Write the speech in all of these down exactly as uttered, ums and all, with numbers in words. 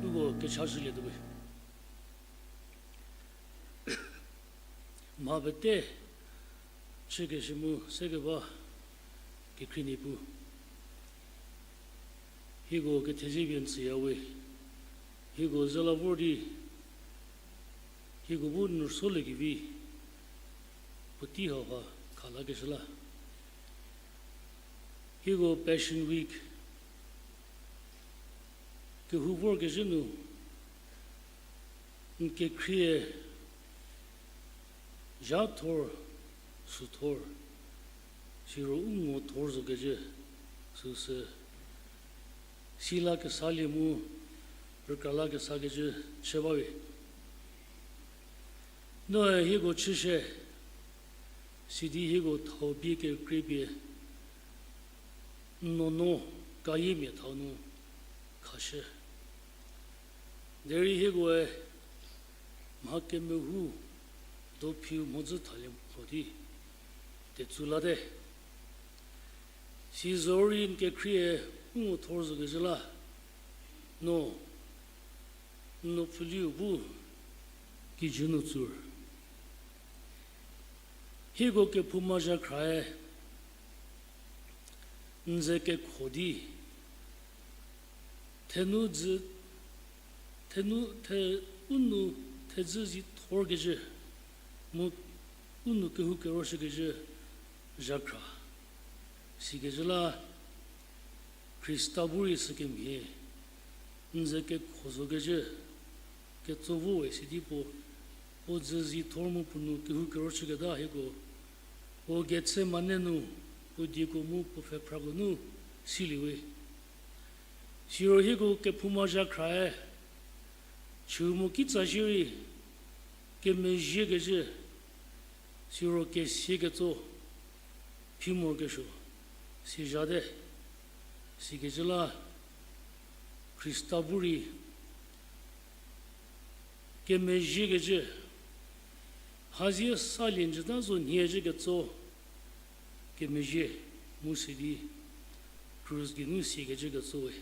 Uko kechashülietuo we. Mha pete chükeshü mu sekeba kekhrie Niepuu, hieko kethezie pie n tsüya we. Hieko ze la vor di, hieko bu n rüsoliekevi puotei hauha khalakeshü la, hieko Passion Week kehou vorkezhü nu n kekhrie zhathor, süthor, siro u ngo thor zokecü süsü, si lakesalie mu rükra lakesakecü chü ba we. Noe hieko chüshie, sidi hieko thau bie kekreipie n nuonuo kayiemia thau nu khashü. Derei hiekoe mha kemehou dophiu mhodzü thalie lho di tetsu late. Sizorei n kekhrie u ngo thor zokecü la, no n nuopfüliu bu kijü nu tsur. Hieko kephouma zhakhrae n ze kekho di, thenu dzü, thenu the, u nu thedzü zi thorkezhü, mu u nu kehoukeroshükecü zhakhra. Sikecü la Khrista bu rei sükemhie n ze kekho zokecü ketso vowe sidi puo, puo dzü zi thor mu puo nu kehoukeroshüketa hieko, puo Gethsemane nu, puo dieko mu puo pfhephrako nu siliewe. Siro hieko kephouma zhakhrae chü mo kitsa shierei kemezhiekecü, siro kesie ketso phi morokesuo si zhate. Sikecü la Khrista bu rei kemezhiekecü, hazie salie njüta zo nhie zhü ketso kemezhie mu sidi krus geinu siekecü ketsoe.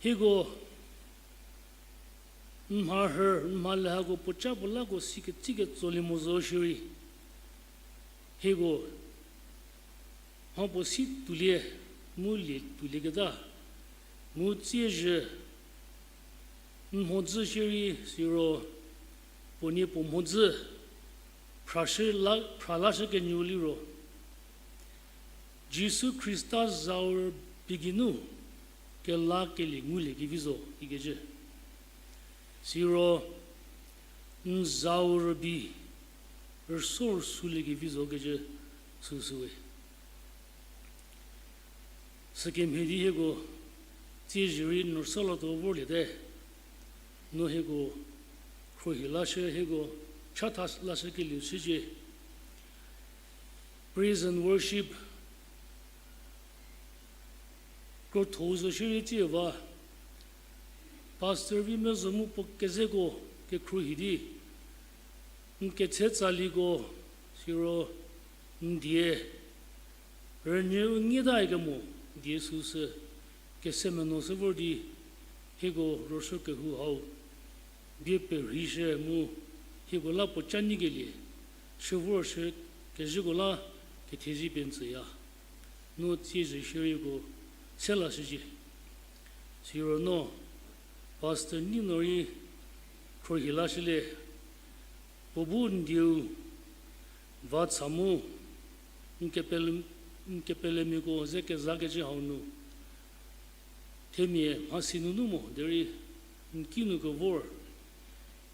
Hieko n mharhü, n mhale hako puoca puo lako sikecü ketsolie mo zo shierei, hieko mhapuo si tuolie, mu lie tuolieketa, mu tsiezhü n mhodzü shierei siro puo nie puo mhodzü phrashü la, phra lashü kenyü liro, Jisu Khrista zau rübei geinu kelakelie nguliekevi zo ikecü. Siro n zau rübei rüso rüsuliekevi zo kecü süsüwe. Sükemhie di hieko tsiezhü rei n rüso latuo vorliete. No hieko khruohi lashü, hieko chatha lashü kelieu chücie. Praise and worship krotho zo shierei tsie va, Pastor Vimezho mu puo kezeko kekhruohi di, n ketse tsaliko, siro n die rünyü u ngieta ikemo die süsü kese menuo sü vor di, hieko ruosuo kehou hau bie perheishü mu hieko la puoca nyikelie shü vorshü kezhüko la kethezie pie n tsüya. No tsiezhü shiereiko se lashücie. Siro no Pastor Nino rei khruohi lashülie, puo bu n dieu va tsa mu n kepele, n kepelemiako ze kezakecü hau nu themia mhasi nunu mo derei n kinu kevor,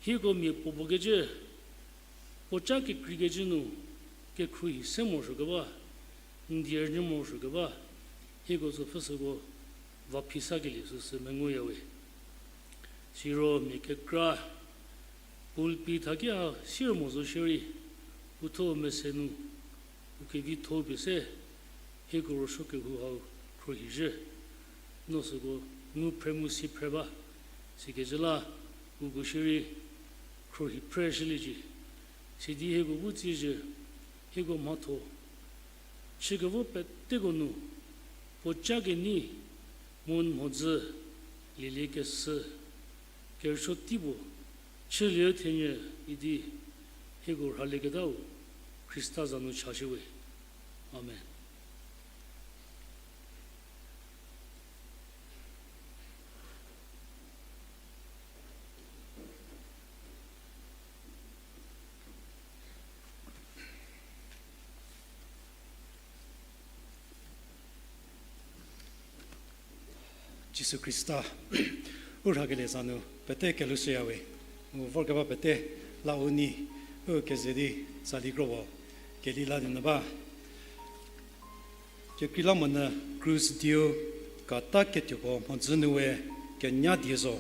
hieko mia puo puo kecü puoca kekreikecü nu kekhruohi se morosuokeba, n die rünyü morosuokeba, hieko tsopfhüsüko va phisakelie süsü menguyawe. Siro mia kekra pulpit haki ha sier mo zo shierei, uthuo mese nu u kevitho pie se hieko ruosuo kehou hau khruohizhü. No süko ngu phre mu si phre ba, sikecü la uko shierei khruohi phreshüliecie. Sidi hieko bu tsiezhü, hieko mhatho chükevo peteko nu, puo ca kenyi, mu n mhodzü, lielie kesü, kerüsuo tei puo, chülie thenyü idi, hieko rhalieketau, Khrista za nu chashüwe. Amen. Jisu Khrista, u rhakelie za nu pete kelushüyawe, mu vorkeba pete la u nei, u keze di tsali kropuo, keli la di nyü ba. Kekreilamonyü krus dieu kata ketuoko mhodzü nu we kenya die zo.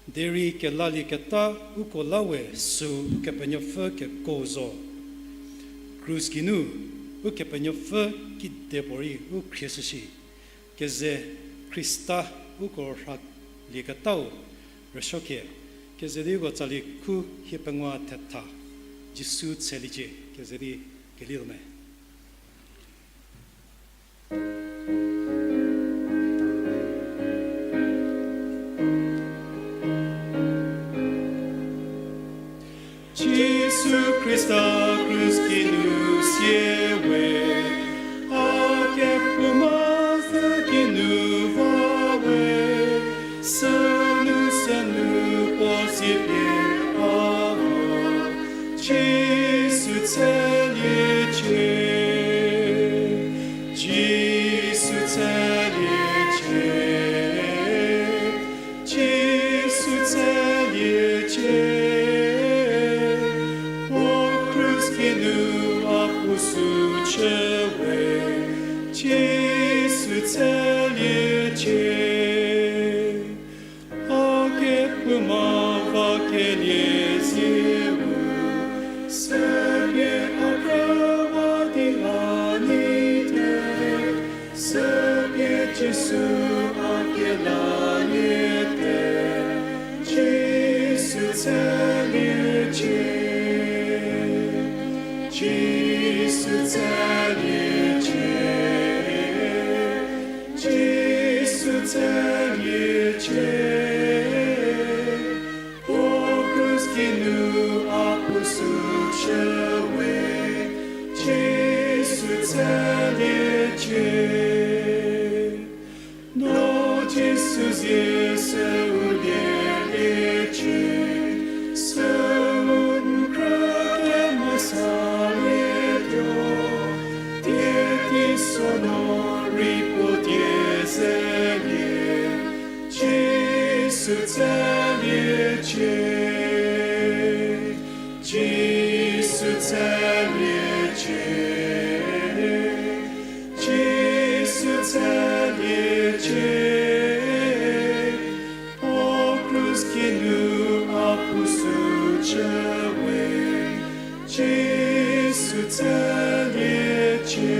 Derei kelalieketa uko la we süu Ukepenuopfü kekuo zo. Krus geinu Ukepenuopfü kidepuorei u khrieshü shi. Keze Khrista uko rhalieketau rüsuokhie, keze di uko tsali khu hiepengou thetha, Jisu tseliecie, keze di keli tuo me. Jisu Khrista krus geinu sie we, a kephouma zhü geinu va we, sünu sünu puo siepie a vo, Jisu tseliecie, Jisu tseliecie, Jisu tseliecie, puo krus geinu a puo sü chü we, Jisu tseliecie. A kephouma va kelie zieu, süpie a krüwa di a nei te, süpie Jisu a kelalie te, Jisu tseliecie, Jisu tseliecie, Jisu tseliecie, puo krus geinu a puo sü chü we, Jisu tseliecie. No Jisu zie süu lieliecie, süu n khrü kemesalietuo, die teisono rei puo die zelie, Jisu tseliecie, Jisu tseliecie, Jisu tseliecie, puo krus geinu a puo sü chü we, Jisu tseliecie.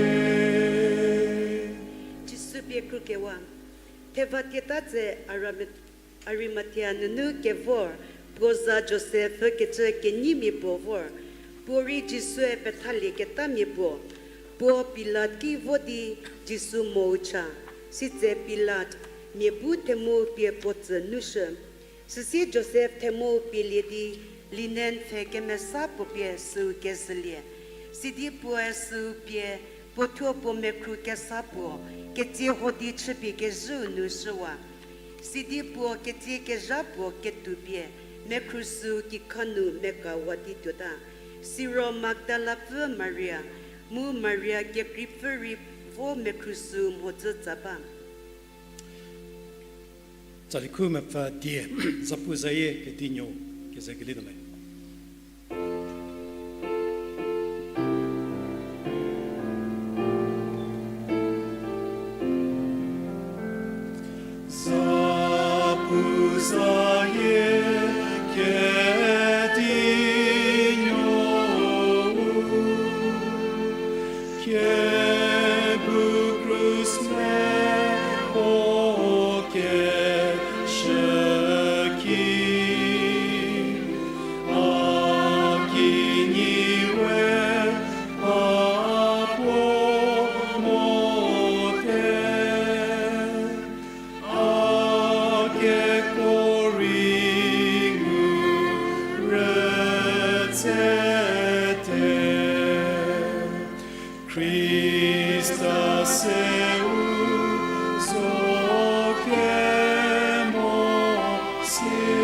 Jisu pie krukewa. Theva tieta tse Arama- Arimathea nunu kevor, puo za Josef kecü kenyimia puo vor, puo rei Jisue pethalie ketamia puo. Puo Pilat ki vo di Jisu mou cha. Sitse Pilat mia bu themu pie puo tsü nushü. Süsie Josef themu pielie di linen pfhe kemesa puo pie süu kezhülie. Sidi puoe süu pie puo thuo puo mekhru kesa puo ketsie ho di chüpie kezhüu nu shüwa. Sidi puo ketsie kezha puo ketuo pie mekhru süu kikha nu mekawa di tuota. Siro Magdalapfü Maria, mu Maria kekreipfü rei vo mekhru süu mhodzü tsa ba. Tsali khu mepfü die, zapu zayie kedi nuo, keze keli tuo me. Zapu zayie kedi nuo, kiebu krus me puo keshü ki, a kinyi we a puo Khrista seu zo kemo sie,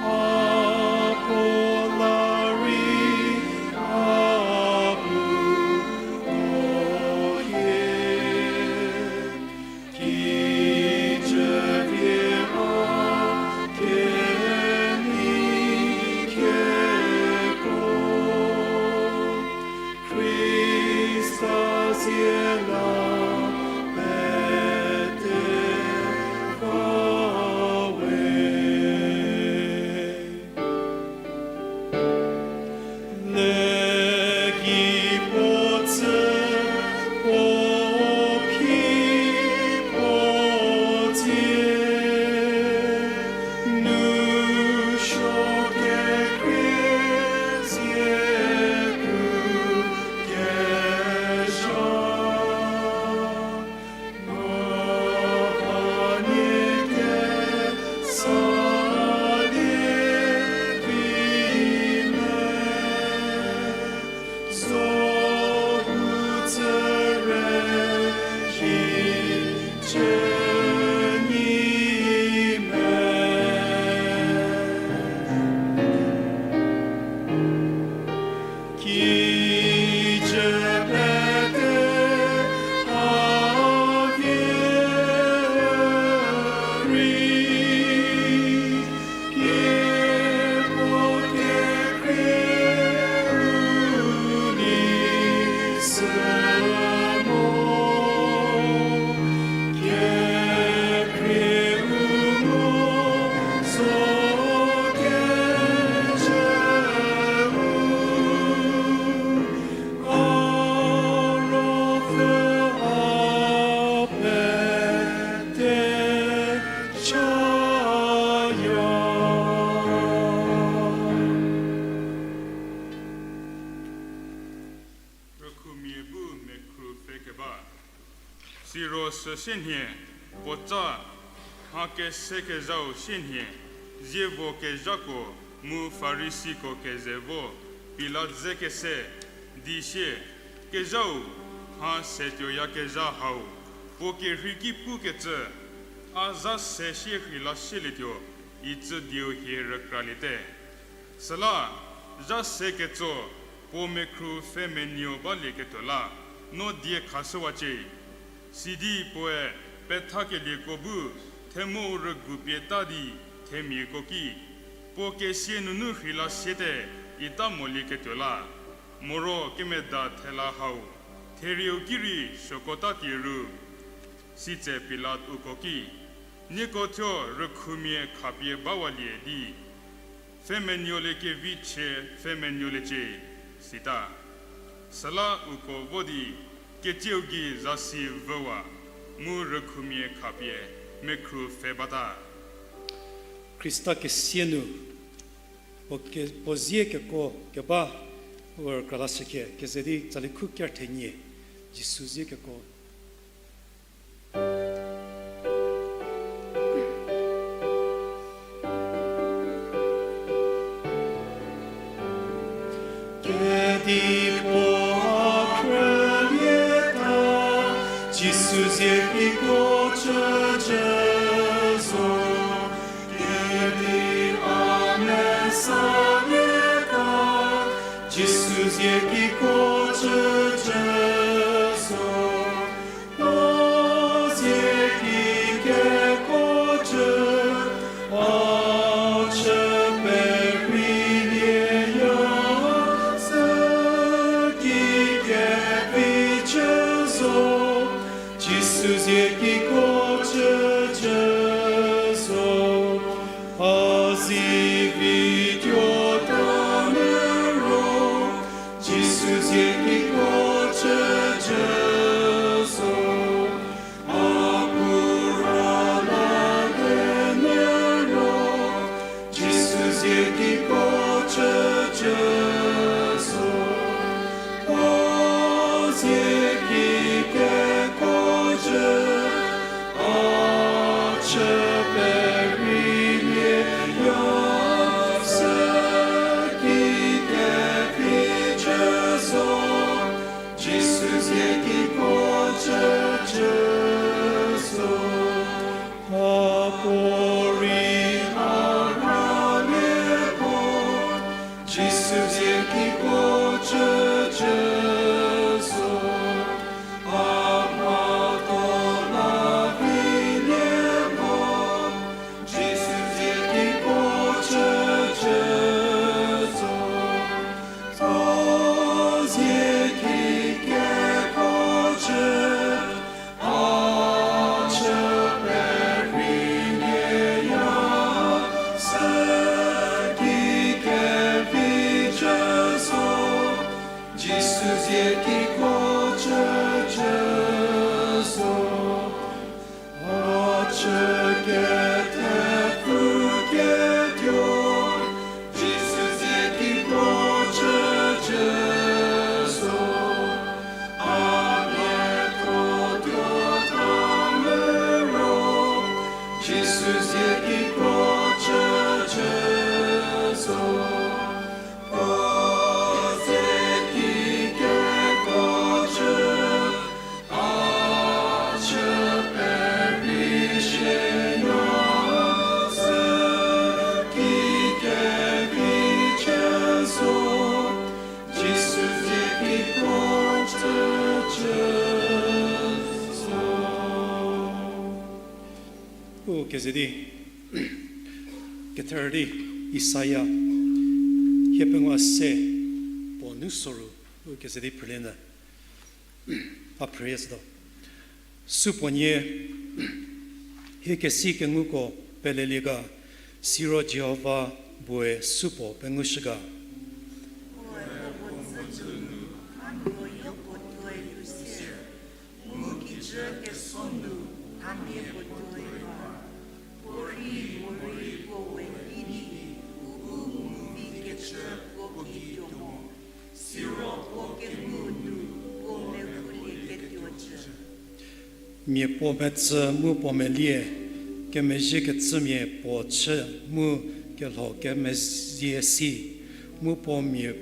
a puo la rei a bu o hie. Kijü pie a kenei keko, Khrista zie la pete va we. Leki puo tsü, puo phi, puo dzie, nu suo kekhrie zie ku kezha. Kijü pete a vie rei, kiepuo kekhrie u nei sü mo. Kekhrie u mo zo kejü u, a ruopfü a pete chaya. Rükhumia bu mekhru pfhe keba. Siro süsie nhie, puotsa, mha kese kezhau sie nhie, zievo kezhako mu Farisiko keze vo Pilat ze kese, di sie, Kezhau, mha se tuoyakezha hau, puo kerhei ki pukecü, a zha se sie rheila sielietuo, icü dieu hie rükraliete. Süla, zha se ketso, puo mekhru pfhe menuo balieketuo la, no die khashüwacie. Sidi puoe pethakelieko bu themou rügu pie ta di themiako ki, puo kesia nunu rheila siete ita molieketuo la, moro kemeda thela hau, therieu ki rei suokota tie ru. Sitse Pilat uko ki, Nieko thuo rükhumia khapie bawalie di, pfhe menuoliekevi chie pfhe menuoliecie, sita. Süla uko vo di, ketsieu gei zasi vüwa, mu rükhumia khapie mekhru pfhe bata. Khrista kesia nu, puo ke-, puo zie keko keba, u rükra lashükhie, keze di tsali khu kerthenie, Jisu zie keko. Kedipuo a phrülieta, Jisu zie kiko chüjü zo. Kedi a mesalieta, Jisu zie kiko chüjü zo. A zie ki keko chü, a chü perheilieya, sü ki kevi chü zo, Jisu zie kiko chüjü zo. A zivi tuota nyü ro, Jisu zie kiko chüjü zo. A pu ra la le nyü ro, Jisu zie kiko chüjü zo. A zie ki keko chü, a chü perheilieya, sü ki kevi chü zo, Zie kiko chüchü zo, a puorei a rülie puo, Jisu zie kiko chüchü zo, a mhatho la vilie puo, Jisu zie kiko chüchü zo. Tho zie ki keko chü, a chü perhei lieya, sü ki kevi chü zo, Jisu zie kiko chüchü zo. A chü kethepfu ketuo, Jisu zie kiko chüchü zo. A miatho tuo ta liro, Jisu zie kiko chüchü zo. Tho zie ki keko chü, a chü perhei shieya, sü ki kevi chü zo, Jisu zie kiko chüchü zo. U keze di, kether di, Isaia, hie pengou se, puo nu soru, u keze di phrülie nyü. A phrüyie sütuo. Supuonie, hie kesi kenguko pelelie ga, siro Jihova bue supuo pengushü ga. Mu kijü keso nu, a mia puo tuoi ba. Puorei morei puo we ki di, u u nguvi kecü puo ki tuo mo. Siro puo kengou nu, puo mehoulieketuo cü. Mia puo metsü mu puo melie, kemezhiekecümia puo chü mu kelho kemezhie si, mu puo mia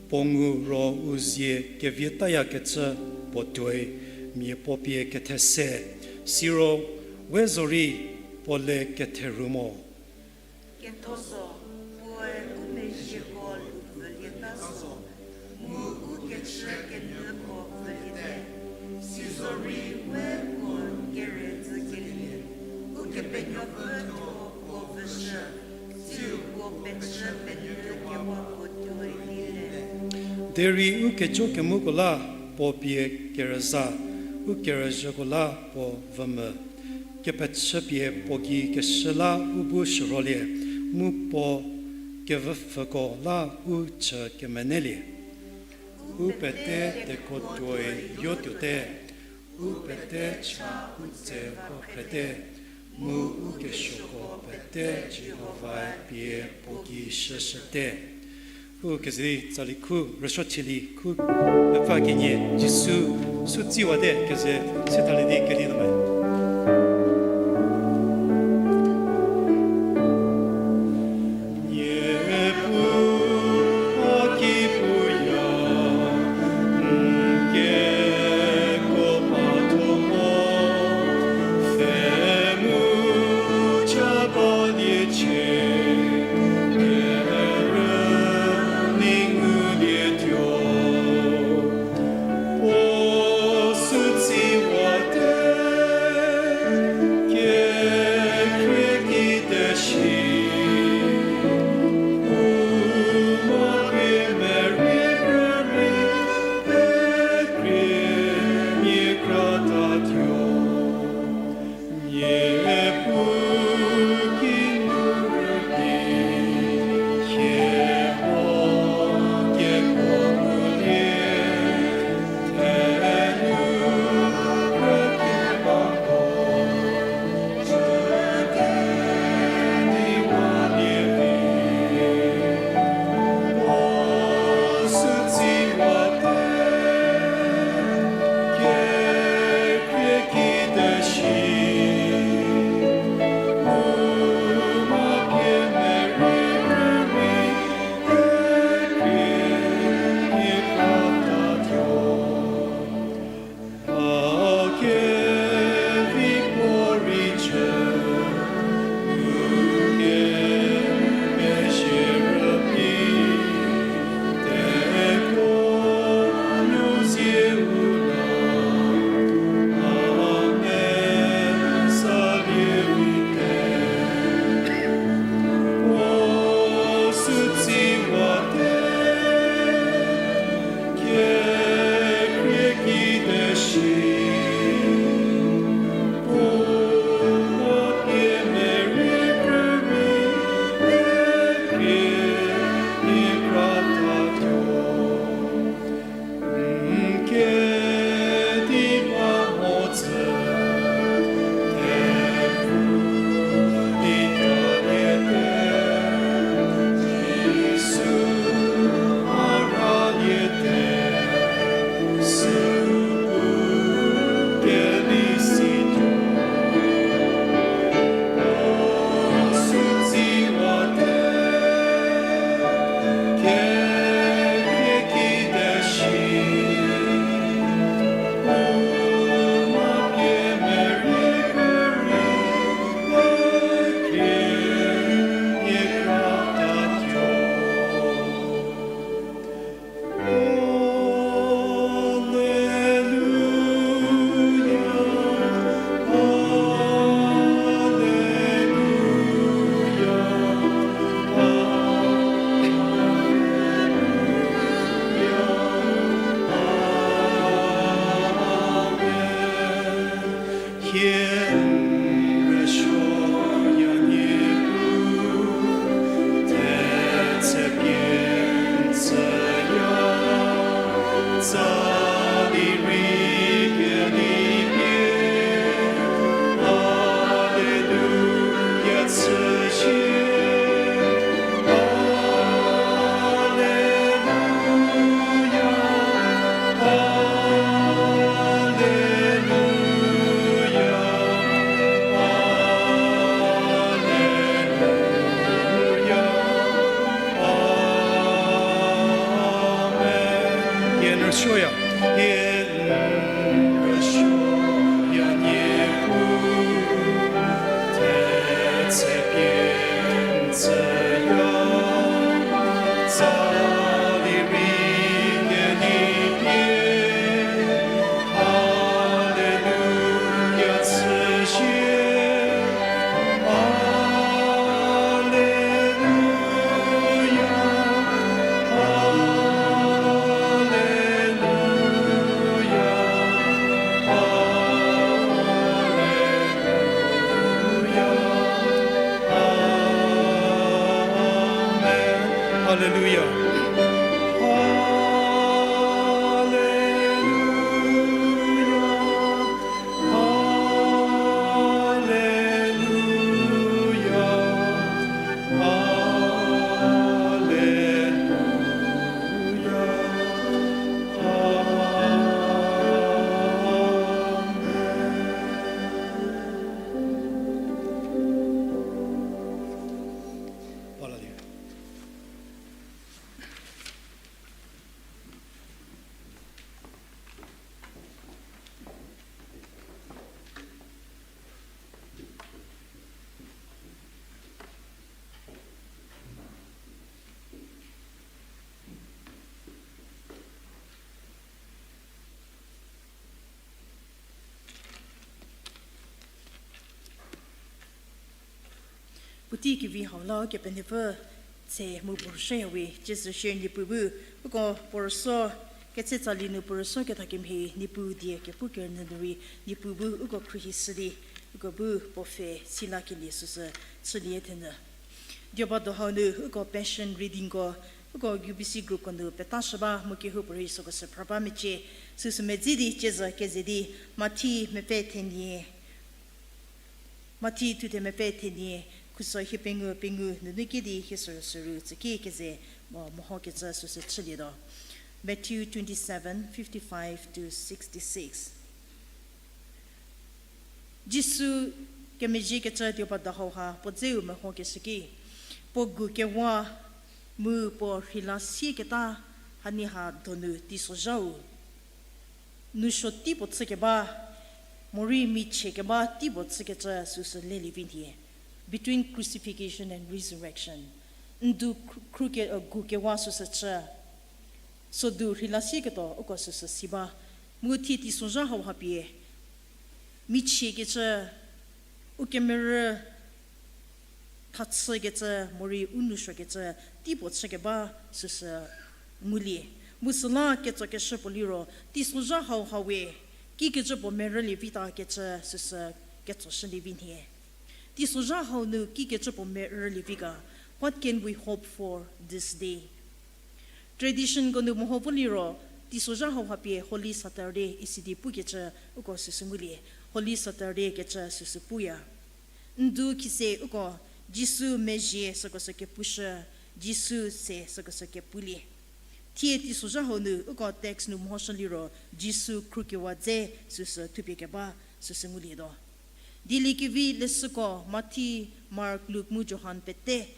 puo ngu ro u zie kevietayakecü puo tuoi, mia puo pie kethese, siro we zorei puo le ketherhu mo. Ketho zo, puoe u mezhieko lhou pfülieta zo, mu u kecü kenyüko pfüliete, sizorei we puo kerüzhükelie, Ukepenuopfü thuo puo vüshü, tsiu puo pechü penyü kewa puo tuoi di le. Derei u kejo kemuko la puo pie kerüza, u kerüzhüko la puo vümvü. Kepechüpie puo gei keshü la u bu shürholie, mu puo kevüpfüko la u chü kemenelie. U pete tekuo tuoi yotuote, u pete cha u tse va phrete, mu u kesuoko pete Jihovae pie puo gei shüshüte. U keze di tsali khu rüsuo chülie khu, mepfü kenie Jisu sü tsiwate keze si thalie di keli nu me. Haleluya. Haleluya. Haleluya. Haleluya. Amen. Haleluya. Puotei kevi hau la Kepenuopfü tse mu puo rüshüya we, Jisu shie Niepuu bu, uko puo rüsuo, ketse tsali nu puo rüsuo kethakemhie Niepuu die kepu kerünyü nu rei, Niepuu bu uko khruohishü di, uko bu puo pfhe silakelie süsü chülie thenyü. Dioba do hau nu uko Passion readingko, uko U B C groupko nu petashü ba mu kehoupuorei süko sü phra ba mecie, süsü medzi di ciezü keze di, Mathi mepfü thenie, Mathi thuthe mepfü thenie, khuso hiepengou pengou nunu ki di hie süru süru tsüki keze, mo-, mehokecü süsü chülietuo. Matthew twenty-seven, fifty-five to sixty-six. Jisu kemezhiekecü dioba do hauha puo dzeu mehokeshü ki, puo gu kewa mu puo rheila sieketa hanie ha donu teisozhau, nousuo teipuo chükeba, morei michie keba teipuo chükecü süsü lelie vi nhie. Between crucifixion and resurrection. Ndu khru-, khru ke-, gu kewa süsü chü. Sodu rheila sieketuo uko süsü si ba. Mu thie teisozha hauha pie michiekecü, u kemerü thachükecü, morei u nousuokecü, teipuo chükeba süsü ngulie. Mu süla ketsokeshü puo liro, teisozha hauha we, kikecü puo merülie vitakecü süsü ketsoshülie vi nhie. Teisozha hau nu kikecü puo merülie vi ga, what can we hope for this day? Traditionko nu meho vo liro, teisozha hauha pie Holy Saturday isi di pukecü uko süsü ngulie, Holy Saturday kecü süsü puya. Ndu khise uko Jisu mezhie süko sü kepushü, Jisu se süko sü kepulie. Thie teisozha hau nu uko text nu mehoshü liro, Jisu khrukewa dze süsü thupie keba süsü ngulietuo. Dieliekevi leshüko Mathi, Mark, Luk mu Johan pete,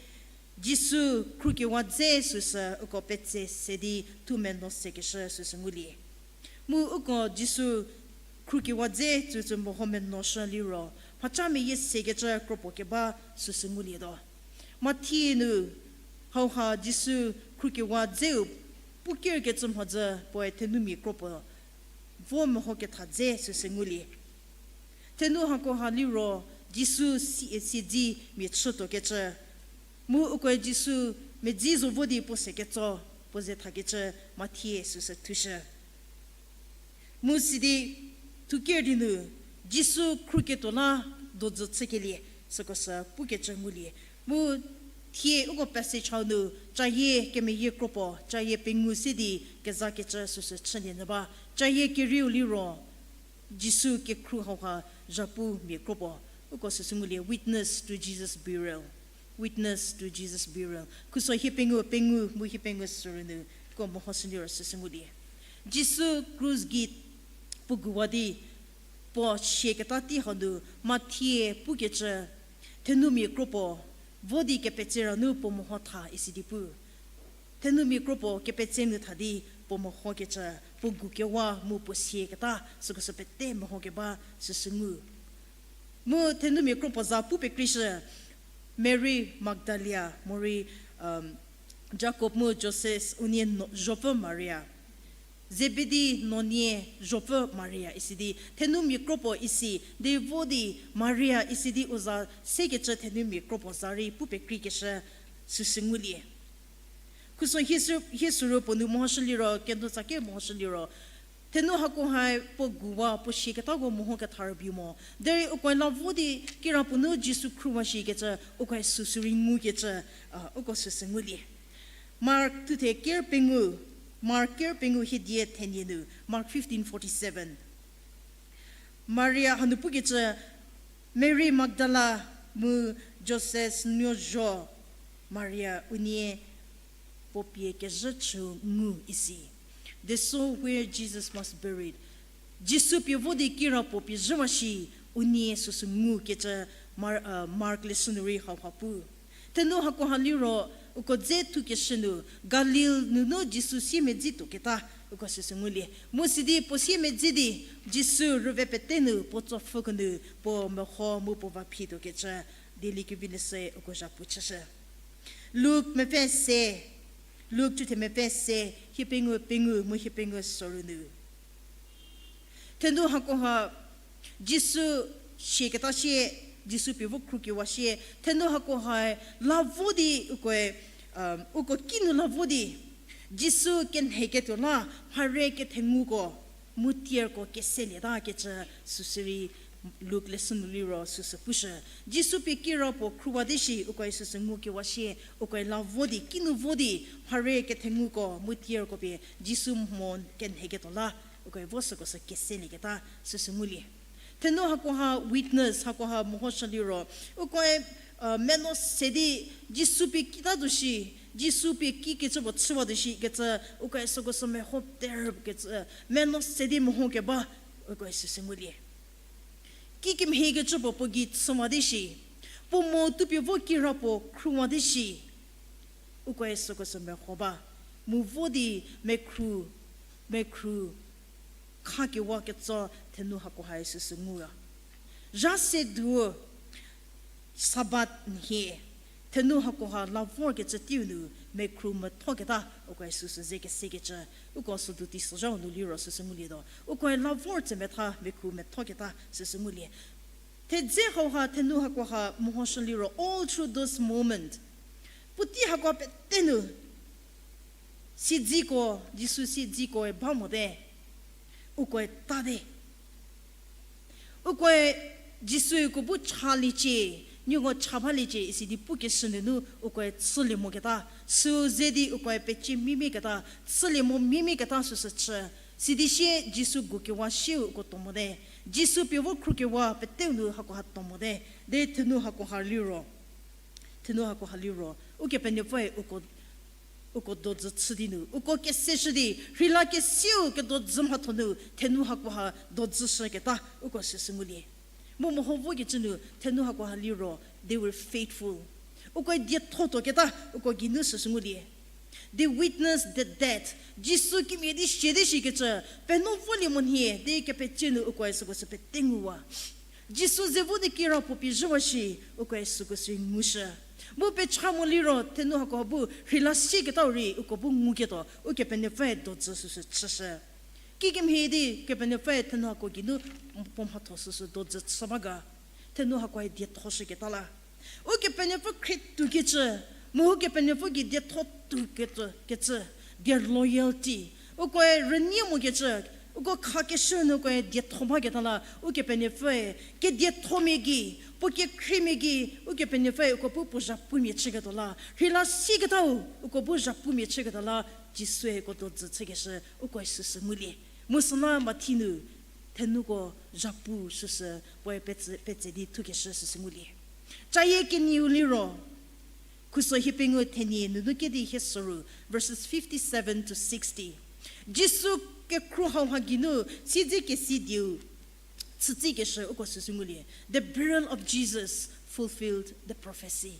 Jisu khrukewa dze süsü uko petse se di thu meno sekeshü süsü ngulie. Mu uko Jisu khrukewa dze süsü meho menoshü liro, mhaca meyie sekecü kropuo keba süsü ngulietuo. Mathi nu hauha Jisu khrukewa dzeu pukerkecü mhodzü puoe thenumia kropuo vo mehoketha dze süsü ngulie. Thenu hakoha liro Jisu si-, siedzi mia chütuokecü. Mu ukoe Jisu medzi zo vo di puo se ketso, puo ze thakecü Mathie süsü thushü. Mu sidi thuker di nu, Jisu khruketuo la dojü chükelie, süko sü pukecü ngulie. Mu thie uko passage hau nu, cayie kemeyie kropuo, cayie pengou se di kezakecü süsü chülie nyü ba. Cayie kerieu liro, Jisu kekhru hauha zhapu mia kropuo, uko süsü ngulie, witness to Jesus' burial. Witness to Jesus' burial. Khuso hie pengou, pengou, mu hie pengou süru nu, ko mehoshü liro süsü ngulie. Jisu krus gei puo guwa di, puo sieketa tei hau nu, Mathie pukecü, thenumia kropuo, vo di kepetse ra nu puo meho tha isi di pu. Thenumia kropuo kepetse nu tha di puo mehokecü, puo gu kewa mu puo sieketa, süko sü pete mehokeba süsü ngu. Mu thenumia kropuo za pu pekreishü, Mary Magdalea, morei, um, Jakob mu Joses unie no-, zopfü Maria. Zebedi nuonie zopfü Maria isi di, thenumia kropuo isi, di vo di Maria isi di u za sekecü thenumia kropuo za rei pu pekreikeshü süsü ngulie. Khuso hie sü-, hie süru puo nu mehoshü liro, kenu tsake mehoshü liro, thenu hakohae puo guwa puo sieketako mehoketha rübei mo. Derei ukoe la vo di kirapuo nu Jisu khruwa shikecü, ukoe süsü rei ngukecü, a, uko süsü ngulie. Mark thuthe ker pengou, Mark ker pengou hiedie thenie nu, Mark fifteen forty-seven. Maria hanu pukecü, Mary Magdala mu Joses nuo zho Maria unie puo pie kezhü chü ngu isi. They saw where Jesus was buried. Jisu pie vo di kirapuo pie zhüwa shi, unie süsü ngukecü Mar-, uh, Mark leshü nu rei hauha pu. Thenu hakoha liro, uko dze thukeshü nu, Galil nunu Jisu siemedzi tuoketa, uko süsü ngulie. Mu sidi puo siemedzi di, Jisu rüve pete nu puo tsopfhüko nu puo meho mu puo va phituokecü, dieliekevi leshü uko zhapu chüshü. Luk mepfü se, Luk thuthe mepfü se, hiepengou pengou mu hiepengou soru nu. Thenu hakoha Jisu sieketa sie, Jisu pie vo khrukewa sie, thenu hakohae la vo di ukoe, um, uko kinu la vo di, Jisu kenheketuo la, mhare kethenguko, mu tierko keselieta kecü süsü rei Luk leshü nu liro süsü pushü. Jisu pie kirapuo khruwate shi, ukoe süsü ngukewa sie, ukoe la vo di, kinu vo di, mhare kethenguko, mu tierko pie Jisu mho kenheketuo la, ukoe vo süko sü keselieketa süsü ngulie. Thenu hakoha witness, hakoha mehoshü liro, ukoe, uh, meno se di Jisu pie kitatuo shi, Jisu pie kikecü puo chüwatuo shi kecü, ukoe süko sü meho terkecü, meno se di meho keba, ukoe süsü ngulie. Kikemhiekecü puo puo gei chüwate shi, puo mo tupie vo kirapuo khruwate shi, ukoe süko sü meho ba, mu vo di mekhru, mekhru khakewakecü thenu hakohae süsü nguya. Zha se duo Sabat nhie, thenu hakoha la vorkecü teiu nu mekhru methoketa ukoe süsü ze kesekecü, uko südu teisozhau nu liro süsü ngulietuo. Ukoe la vor tse metha mekhru methoketa süsü ngulie. Thedze hauha thenu hakoha mehoshü liro, all through those moments, puotei hakoha pete nu siedziko, Jisu siedzikoe ba mote, ukoe tate. Ukoe Jisue uko bu chaliecie, nieko cha baliecie isi di pukeshü nunu ukoe chülie moketa, süu ze di ukoe pecie mimieketa, chülie mo mimieketa süsü chü. Sidi sie Jisu gukewa sieu uko to mote. Jisu pie vo khrukewa peteu nu hakoha to mote. De thenu hakoha liro, thenu hakoha liro, Ukepenuopfüe uko, uko dodzü chü di nu, uko keseshü di, rheila kesiu kedodzü mhatho nu thenu hakoha dodzüshüketa uko süsü ngulie. Mu meho vokecü nu thenu hakoha liro, they were faithful. Ukoe dietho tuoketa uko geinu süsü ngulie. They witnessed the death. Jisu kimhie di siete shikecü, penuo volie mo nhie di kepecie nu ukoe süko sü pete nguwa. Jisu ze vo di kirapuo pie zhüwa shi, ukoe süko sü ngushü. Mu pecha mo liro thenu hakoha bu rheila sieketau rei uko bu nguketuo, Ukepenuopfüe dodzü süsü chüshü. Kikemhie di Kepenuopfüe thenu hako geinu puo mhatho süsü dodzü chü ba ga, thenu hakoe diethoshüketa la. Ukepenuopfü khrie tuokecü, mu Ukepenuopfü gei dietho tuokecü, kecü, their loyalty. Ukoe rünie mokecü, uko khakeshü nu ukoe dietho baketa la, Ukepenuopfüe, kediethomia gei, puo kekhriemia gei, Ukepenuopfüe uko bu puo zhapumia chüketuo la. Rheila sieketau, uko bu zhapumia chüketuo la, Jisue uko dodzü chükeshü, ukoe süsü ngulie. Mu süla Mathi nu, thenuko zhapu süsü, puoe petse, petse di thukeshü süsü ngulie. Cayie kenieu liro, khuso hiepengou thenie nunu kedi hie soru, verses fifty-seven to sixty. Jisu kekhru hauha geinu, siedze kesi dieu, chütsikeshü uko süsü ngulie. The burial of Jesus fulfilled the prophecy.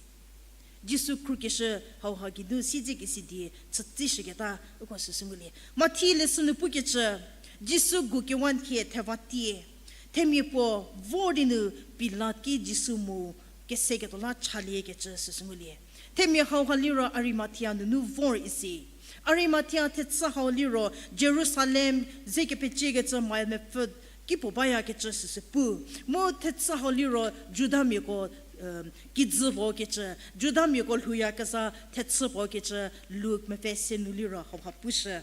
Jisu khrukeshü hauha geinu siedze kesi die chütsishüketa uko süsü ngulie. Mathi leshü nu pukecü, Jisu gukewa nhie theva tie. Themia puo vor di nu Pilat ki Jisu mu keseketuo la chaliekecü süsü ngulie. Themia hauha liro Arimathia nunu vor isi. Arimathia thechü hau liro Jerusalem ze kepeciekecü mile mepfü ki puo bayakecü süsü pu. Mu thechü hau liro Judamiako, um, kijü puo kecü, Judamiako lhouyakezha thechü puo kecü Luk mepfü se nu liro hauha pushü.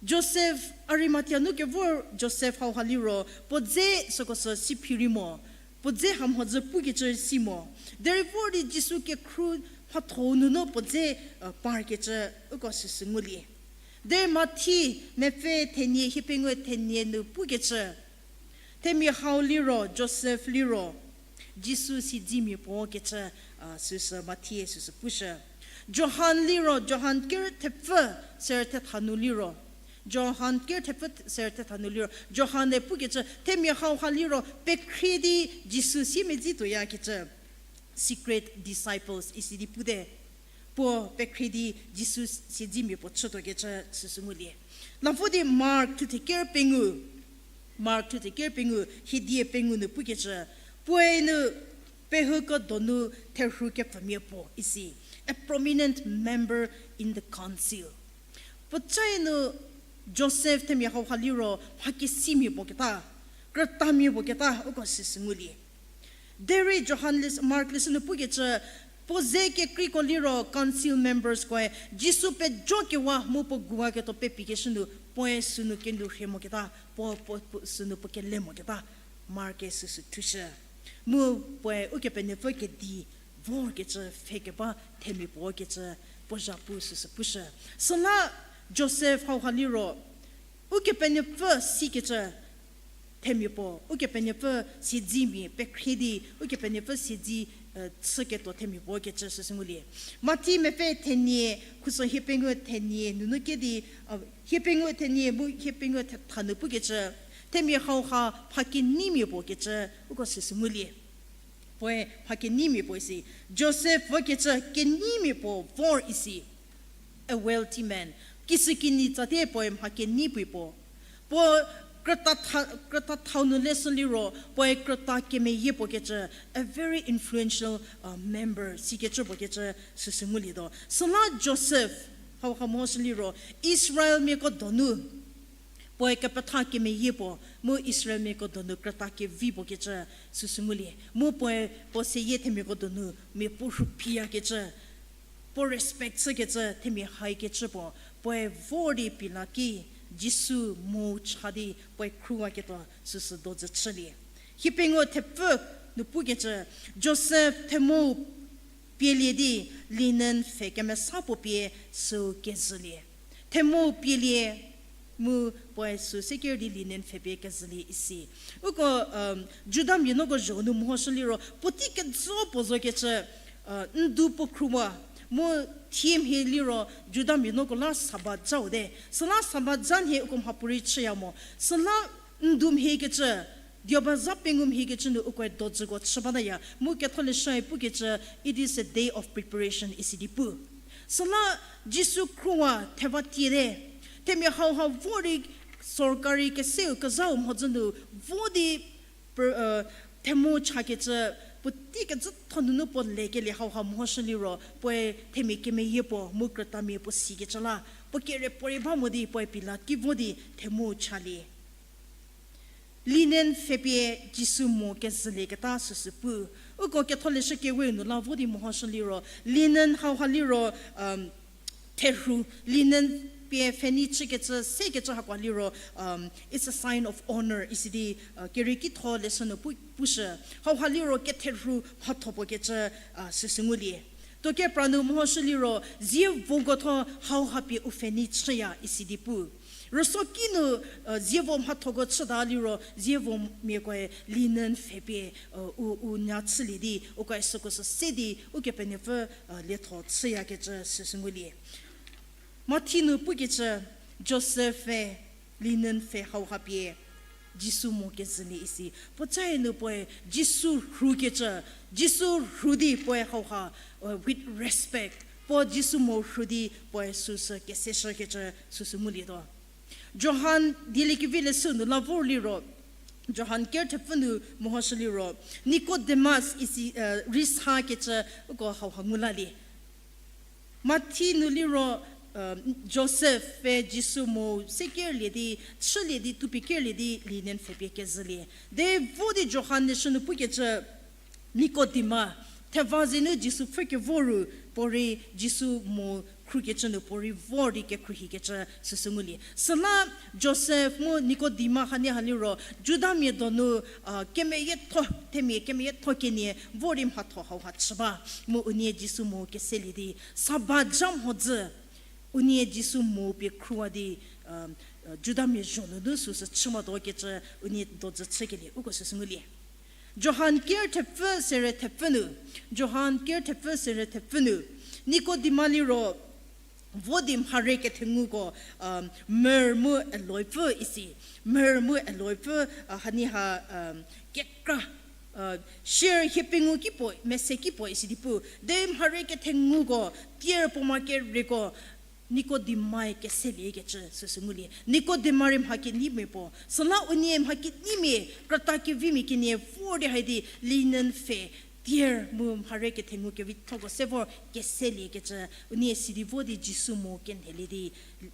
Josef, Arimathia nu kevor Josef hauha liro, puo dze süko sü si phirei mo, puo dze hamhodzü pukecü si mo. Derei vor di Jisu kekhru mhatho nunu puo dze, parkecü, uko süsü ngulie. Derei Mathi mepfü thenie hiepengou thenie nu pukecü, themia hau liro, Josef liro, Jisu siedzemia puo kecü, süsü Mathi süsü pushü. Johan liro, Johan ker thepfü ser thetha nu liro. Johan ker thepfü ser thetha nu liro. Johan-e pukecü, themia hauha liro, pekhrie di Jisu siemedzi tuoyakecü. Secret disciples isi di pute. Puo pekhrie di Jisu siedzemia puo chütuokecü süsü ngulie. Lavo di Mark thuthe ker pengou. Mark thuthe ker pengou, hiedie pengou nu pukecü. Puoe nu pehüko donu therhu kepfümia puo isi. A prominent member in the council. Puocae nu Josef themia hauha liro mhakesimia puo keta, krütamia puo keta, uko süsü ngulie. Derei Johan le-, Mark leshü nu pukecü, puo ze kekreiko liro council members koe, Jisu pejokewa mu puo guwaketuo pepikeshü nu, puoe sünu kenu rhie moketa, puo, puo, puo, sünu puo kele moketa, Mark-e süsü thushü. Mu puoe Ukepenuopfü kedi vorkecü pfhe keba themia puo kecü puo zhapu süsü pushü. Süla Josef hauha liro, Ukepenuopfü sikecü themia puo, Ukepenuopfü siedzemia pekhrie di, Ukepenuopfü siedze, chüketuo themia puo kecü süsü ngulie. Mathi mepfü thenie, khuso hiepengou thenie nunu ke di, hiepengou thenie mu hiepengou thetha nu pukecü, themia hauha mhakeneimia puo kecü, uko süsü ngulie. Puoe mhakeneimia puo isi, Josef vokecü keneimia puo vor isi. A wealthy man. Kisükinyi tsate puoe mhakenei pui puo. Puo krüta tha-, krüta thau nu leshü liro, puoe krüta kemeyie puo kecü, a very influential member, sikecü puo kecü süsü ngulietuo. Süla Josef, hauha mehoshü liro, Israelmiako donu, puoe kepetha kemeyie puo, mu Israelmiako donu krüta kevi puo kecü süsü ngulie. Mu puoe puo seyie themiako donu mia puo rhuphiyakecü, puo respect chükecü, themia haikecü puo, puoe vor di pila ki, Jisu mo cha di puoe khruwaketuo süsü dozü chülie. Hiepengou thepfü nu pukecü, Josef themou pielie di linen pfhe kemesa puo pie süu kezhülie. Themou pielie mu puoe süu seker di linen pfhe pie kezhülie isi. Uko, Judamia nuoko zho nu mehoshü liro, puotei kejü puo zokecü, ndu puo khruwa, mu thie mhie liro Judamia nuoko la Sabat zhau te. Süla Sabat zha nhie uko mhapuorei chüya mo. Süla ndu mhiekecü, dioba za pengou mhiekecü nu ukoe dozüko chü bataya. Mu ketholeshüe pukecü, it is a day of preparation isi di pu. Süla Jisu khruwa theva tie te. Themia hauha vor di sorkari keseu kezhau mhodzü nu vo di themou chakecü, puotei kejütho nunu puo lekelie hauha mehoshü liro, puoe themia kemeyie puo mu krütamia puo sikecü la, puo kere puorei ba mo di puoe Pilat ki vo di themou chalie. Linen pfhe pie Jisu mo kezhülieketa süsü pu. Uko ketholeshü kewe nu la vo di mehoshü liro, linen hauha liro, therhu, linen pie pfhenei chükecü sekecü hakoa liro, it's a sign of honor isi di, kerieki tho leshü nu pu, pushü. Hauha liro ketherhu mhatho puo kecü süsü ngulie. Tuo kepra nu mehoshü liro, zievoko tho hauha pie u pfhenei chüya isi di pu. Rüso kinu, zievo mhathoko chüta liro, zievomiakoe linen pfhe pie, u, u nya chülie di, ukoe süko sü se di, Ukepenuopfü lietho chüyakecü süsü ngulie. Mathi nu pukecü, Josef-e linen pfhe hauha pie Jisu mo kezhülie isi. Puocae nu puoe Jisu rhukecü, Jisu rhu di puoe hauha, with respect, puo Jisu mo rhu di puoe süsü keseshükecü süsü ngulietuo. Johan dieliekevi leshü nu la vor liro, Johan ker thepfü nu mehoshü liro, Nikodemus isi, rei sakecü uko hauha ngu lalie. Mathi nu liro, Josef-e Jisu mo sekerlie di, chülie di, thupie kerlie di, linen pfhe pie kezhülie. De vo di Johan leshü nu pukecü, Nikodima, theva ze nu Jisu pfhü kevo ru, puorei Jisu mo khrukecü nu puorei vor di kekhruohikecü süsü ngulie. Süla Josef mu Nikodima hanie ha liro, Judamia donu, a, kemeyietho, themia kemeyietho kenie vor di mhatho hauha chü ba, mu unie Jisu mo keselie di, Sabat ja mhodzü, unie Jisu mo pie khrüwa di, a, a, Judamia zho nunu süsü chü matuo kecü unie dojü chükelie, uko süsü ngulie. Johan ker thepfü sere thepfü nu, Johan ker thepfü sere thepfü nu, Nikodima liro, vo di mhare kethenguko, um, myrrh mu aloe pfü isi, myrrh mu aloe pfü, uh, hanie ha, um, kekra, uh, share hie pengou ki puo, mese ki puo isi di pu, de mhare kethenguko, tier puo ma kereko, Nikodima-e keseliekecü süsü ngulie. Nikodima rei mha kenyimia puo. Süla unie mha kenyimia, krüta kevimia kenie vor di hai di linen pfhe, tier mu mhare kethengu kevithoko se vor keseliekecü, unie sidi vo di Jisu mo kenhelie di,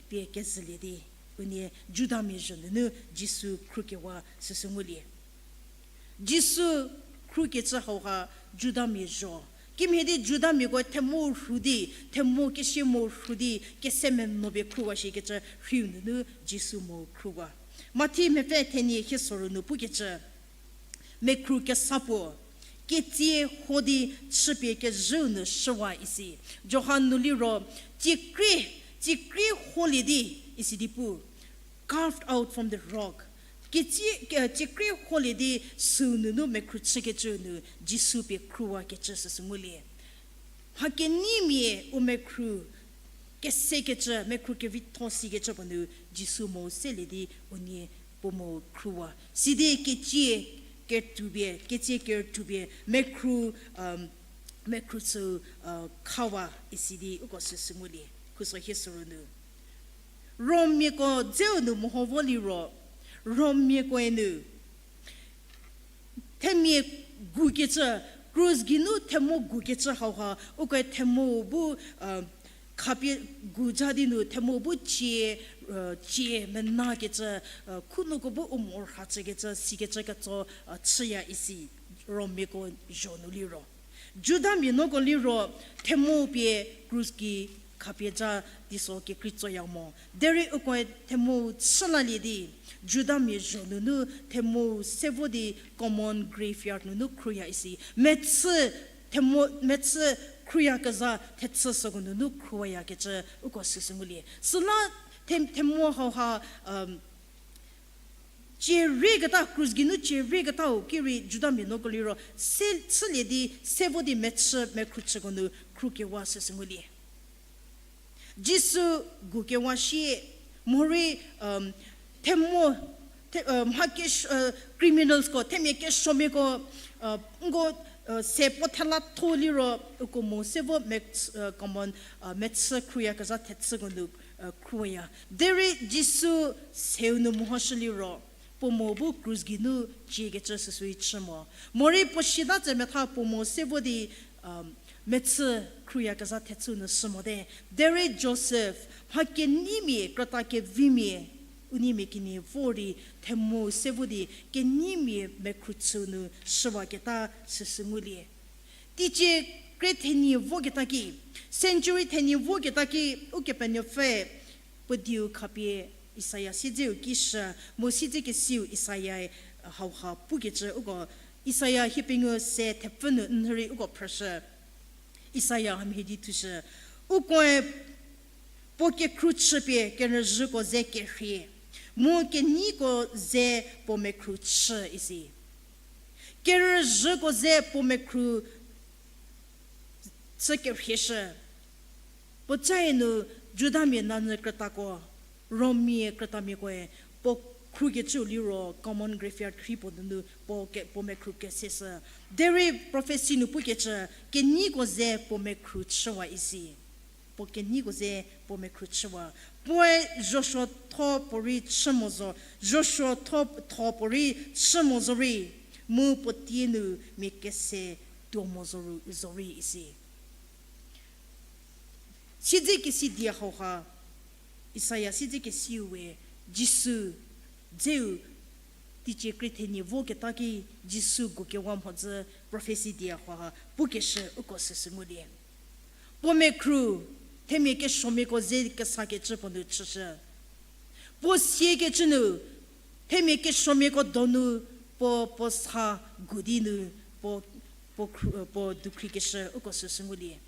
pie kezhülie di, unie Judamia zho nunu Jisu khrükewa süsü ngulie. Jisu khrükecü hauha Judamia zho. Kimhie di Judamiako themu rhu di, themu kesie mo rhu di, kese meno pie khrüwa shikecü rhiu nunu Jisu mo khrüwa. Mathi mepfü thenie hie soru nu pukecü, mekhru kesa puo, ketsie ho di chüpie kezhüu nu shüwa isi. Johan nu liro, tsikri, tsikri holie di, isi di pu, carved out from the rock. Ketsie, ke-, tsikri holie di süu nunu mekhru chükecü nu Jisu pie khrüwakecü süsü ngulie. Mha kenyimia u mekhru kesekecü, mekhru kevitho sikecü puo nu Jisu mo selie di unie puo mo khrüwa. Sidi ketsie kerütupie, ketsie kerütupie, mekhru, um, mekhru chü, uh, khawa isi di uko süsü ngulie. Khuso hie soru nu. Rommiako dzeu nu meho vo liro, Rommiakoe nu themia gukecü, krus geinu themu gukecü hauha, ukoe themu bu, uh, khapie gu ja di nu themu bu cie, uh, cie menakecü, uh, khunuko bu u morha chükecü, sikecü ketso, uh, chüya isi, Rommiako zho nu liro. Judamia nuoko liro themu pie krus gei khapie ja teiso kekreitsoya mo. Derei ukoe themu chü lalie di, Judamia zho nunu themu se vo di common graveyard nunu khrüya isi. Mechü, themu, mechü khrüyakezha thechü süko nunu khrüwayakecü uko süsü ngulie. Süla the-, themu hauha, um, ciereketa, krus geinu ciereketau ki rei Judamia nuoko liro, se chülie di, se vo di mechü, mekhru chüko nu khrükewa süsü ngulie. Jisu gukewa shie, morei, um, themu, the-, uh, mha kesh-, uh, criminalsko, themia kesuomiako, uh, nko, uh, se puo thela tho liro, uko mo se vo me-, uh, common, uh, mechü khrüyakezha thechüko nu, uh, khrüya. Derei Jisu seu nu mehoshü liro, puo mo bu krus geinu ciekecü süsü rei chü mo. Morei puo shita tse metha puo mo se vo di, um, mechü khrüyakezha thechü nu shü mote. Derei Josef, mha kenyimia, krüta kevimia, u neimia kenie vor di, themu se vo di, kenyimia mekhru chü nu shüwaketa süsü ngulie. Teicie kre thenie voketa ki, century thenie voketa ki, Ukepenuopfü puo dieu khapie Isaia siedzeu ki shü, mu siedzekesiu Isaia-e hauha pukecü uko, Isaia hiepengou se thepfü nu n rei uko phrüshü. Isaia hamhie di thushü, ukoe puo kekhruchü pie kerüzhüko ze kerhie, mu kenyiko ze puo mekhru chü isi. Kerüzhüko ze puo mekhru chü kerhieshü. Puocae nu Judamia nanyü krütako, Rommia krütamiakoe puo khrukecüu liro common graveyard rhi puo nunu puo ke-, puo mekhru keseshü. Derei prophecy nu pukecü, kenyiko ze puo mekhru chüwa isi. Puo kenyiko ze puo mekhru chüwa. Puoe zhosuotho puorei chü mo zo, zhosuotho tho puorei chü mo zorei, mu puo tie nu mia kese tuo mo zoru-, zorei isi. Siedzekesi die hauha, Isaia siedzekesiu we, Jisu, dzeu, teicie kre thenie voketa ki Jisu gukewa mhodzü prophecy die hauha pukeshü uko süsü ngulie. Puo mekhru, themia kesuomiako ze kesakecü puo nu chüshü. Puo siekecü nu, themia kesuomiako donu puo, puo sa gu di nu, puo, puo khru-, puo dukhrikeshü uko süsü ngulie.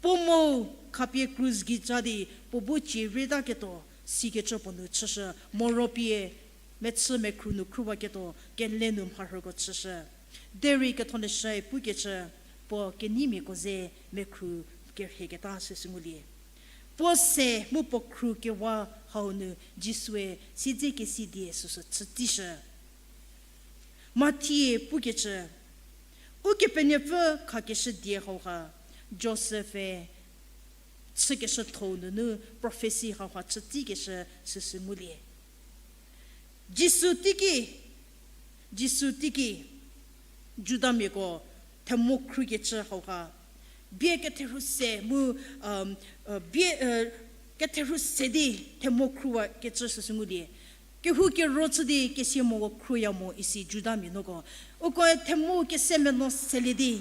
Puo mo khapie krus gei ja di puo bu cie riedaketuo sikecü puo nu chüshü, moro pie mechü mekhru nu khruwaketuo kele nu mharhüko chüshü. Derei ketholeshüe pukecü, puo keneimiako ze mekhru kerhieketa süsü ngulie. Puo se mu puo khrukewa hau nu Jisue siedzekesi die süsü chütsishü. Mathie pukecü, Ukepenuopfü khakeshü die hauha, Josef-e chükeshüthou nunu prophecy hauha chütsikeshü süsü ngulie. Jisu teiki, Jisu teiki, Judamiako themo khrukecü hauha, bie ketherhu se mu, bie, ketherhu se di themo khruwakecü süsü ngulie. Kehou kero chü di kesia moko khruya mo isi Judamia nuoko. Ukoe themo kese meno selie di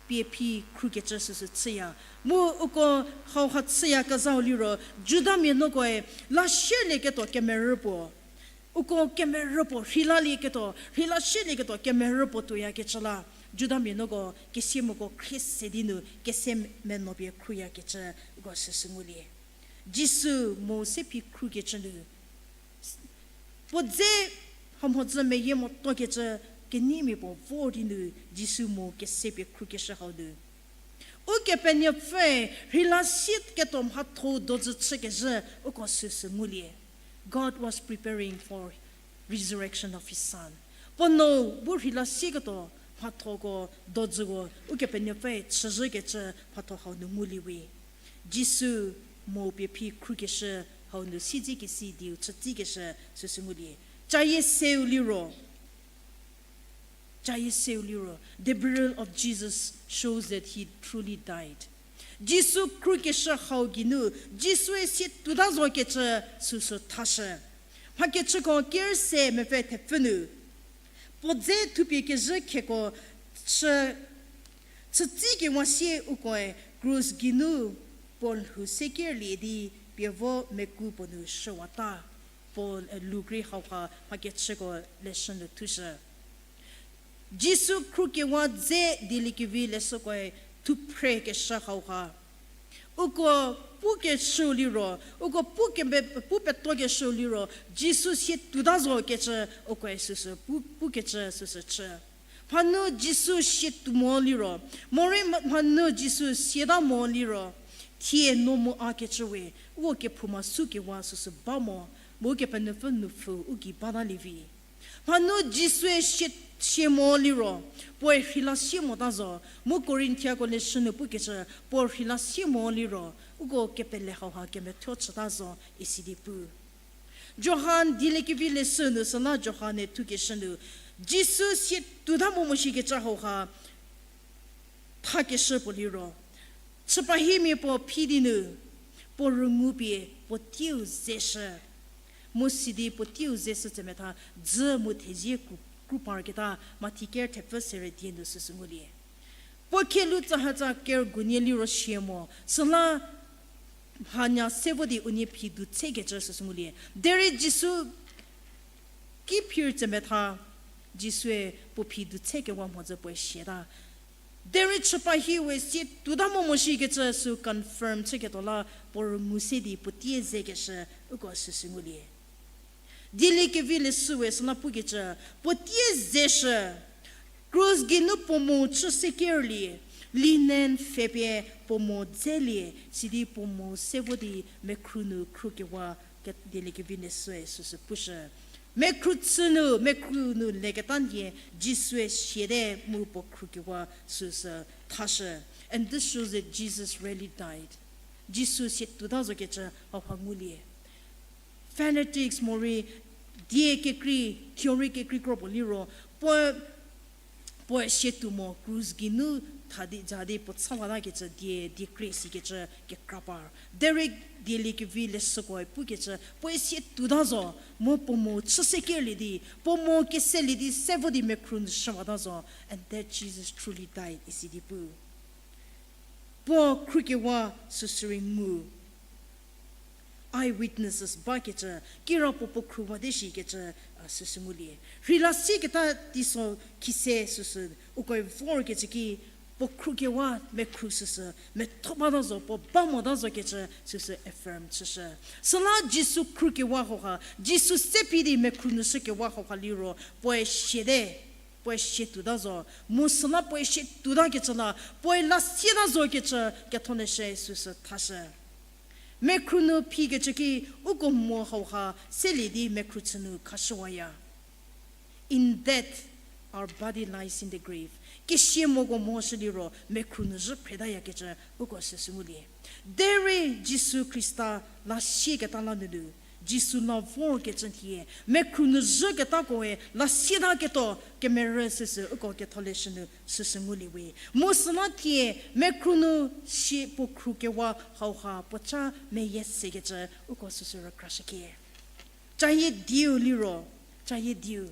pie phi khrukecü süsü chüya. Mu uko hauha chüyakezhau liro, Judamia nuokoe lashilieketuo kemerü puo. Uko kemerü puo rheilalieketuo, rheilashilieketuo kemerü puo tuoyakecü la, Judamia nuoko kesia moko khrie se di nu kese meno pie khruyakecü uko süsü ngulie. Jisu mo se phi khrukecü nu, puo dze hamhodzü meyie motokecü keneimia puo vor di nu Jisu mo kese pie khrukeshü hau nu, Ukepenuopfüe rheilashieketuo mhatho dojü chükezhü uko süsü ngulie. God was preparing for resurrection of his son. Puo nou bu rheilashieketuo mhathoko dojüko Ukepenuopfüe chüzhükecü mhatho hau nu ngulie we. Jisu mo pie phi khrukeshü hau nu siedzekesi dieu chütsikeshü süsü ngulie. Cayie seu liro, cayie seu liro, the burial of Jesus shows that he truly died. Jisu khrukeshü hau geinu, Jisue sie touta zokecü süsü thashü. Mhakechüko ker se mepfü thepfü nu, puo dze thupie kezhü kheko chü, chütsikewa sie ukoe krus geinu puo lhou se kerlie di pie vo meku puo nu shüwata. Paul, eh, Luk rei hauha mhakechüko leshü nu thushü. Jisu khrukewa dze dieliekevi leshükoe thuphrekeshü hauha, uko pukeshüu liro, uko pu kebe-, pu petokeshüu liro, Jisu sie touta zokecü ukoe süsü pu, pukecü süsü chü. Mhanu Jisu sie tou mo liro, morei mha-, mhanu Jisu sieta mo liro, thie no mu a kecü we, uko kephouma sukewa süsü ba mo, mu Kepenuopfü nupfhü u gei batalie vi. Mhanu Jisue sie, sie mo liro, puoe rheila sie mota zo, mu Korinthiako leshü nu pukecü, puo rheila sie mo liro, uko kepele hauha kemethuo chüta zo, isi di pu. Johan dieliekevi leshü nu süla Johan-e thukeshü nu, Jisu sie touta mo mo shikecü hauha thakeshü puo liro, chüpahimia puo phi di nu, puo rüngupie puo tieu zeshü. Mu sidi puo tieu zeshü tsemetha, dzü mu thezie kru-, kru parketa Mathi ker thepfü sere die nu süsü ngulie. Puo khelu tsahatsa ker gunie liro sie mo, süla mhanya se vo di unie phi du tsekecü süsü ngulie. Derei Jisu ki phir tsemetha, Jisue puo phi du tsekewa mhodzü puoe siata. Derei chüpahi we sie touta mo mo shikecü sü confirm chüketuo la puo rüngu se di puo tie zekeshü uko süsü ngulie. Dieliekevi leshü we süla pukecü, puo tie zeshü, krus geinu puo mo chü se kerlie, linen pfhepie puo mo dzelie, sidi puo mo se vo di mekhru nu khrukewa ke-, dieliekevi leshüe süsü pushü. Mekhru chü nu, mekhru nu leketa nie, Jisue siate mu puo khrukewa süsü thashü. And this shows that Jesus really died. Jisu sie touta zokecü hauha ngulie. Fanatics morei die kekrei, theory kekrei kro puo liro, puo, puoe sie tou mo, krus geinu tha di, ja di puo chawata kecü die, die krei sikecü kekra par. Derei dieliekevi leshükoe pukecü, puoe sie touta zo, mu puo mo chü se kerlie di, puo mo keselie di, se vo di mekhru nu shüwata zo, and that Jesus truly died, isi di pu. Puo khrukewa süsü rei ngu. eyewitnesses bakecü, kirapuo puo khruwate shikecü, a, süsü ngulie. Rheila sieketa teiso khise süsü, ukoe vorkecü ki, puo khrukewa mekhru süsü, metho bata zo, puo ba mota zokecü süsü affirm chüshü. Süla Jisu khrukewa hauha, Jisu se phi di mekhru nu shükewa hauha liro, puoe siate, puoe sie tuota zo, mu süla puoe sie tuotakecü la, puoe la sieta zokecü, ketholeshü süsü thashü. Mekhru nu phikecü ki, uko mo hauha, selie di mekhru chü nu khashüwaya. In death, our body lies in the grave. Kesia moko mehoshü liro, mekhru nu zhü phretayakecü, uko süsü ngulie. Derei Jisu Khrista la sieketa la nunu, Jisu la vorkecü thie, mekhru nu zhüketakoe la sietaketuo kemerü süsü uko ketholeshü nu süsü ngulie we. Mu süla thie, mekhru nu sie puo khrukewa hauha puo cha meyie sekecü uko süsü rükrashükie. Cayie diu liro, cayie diu.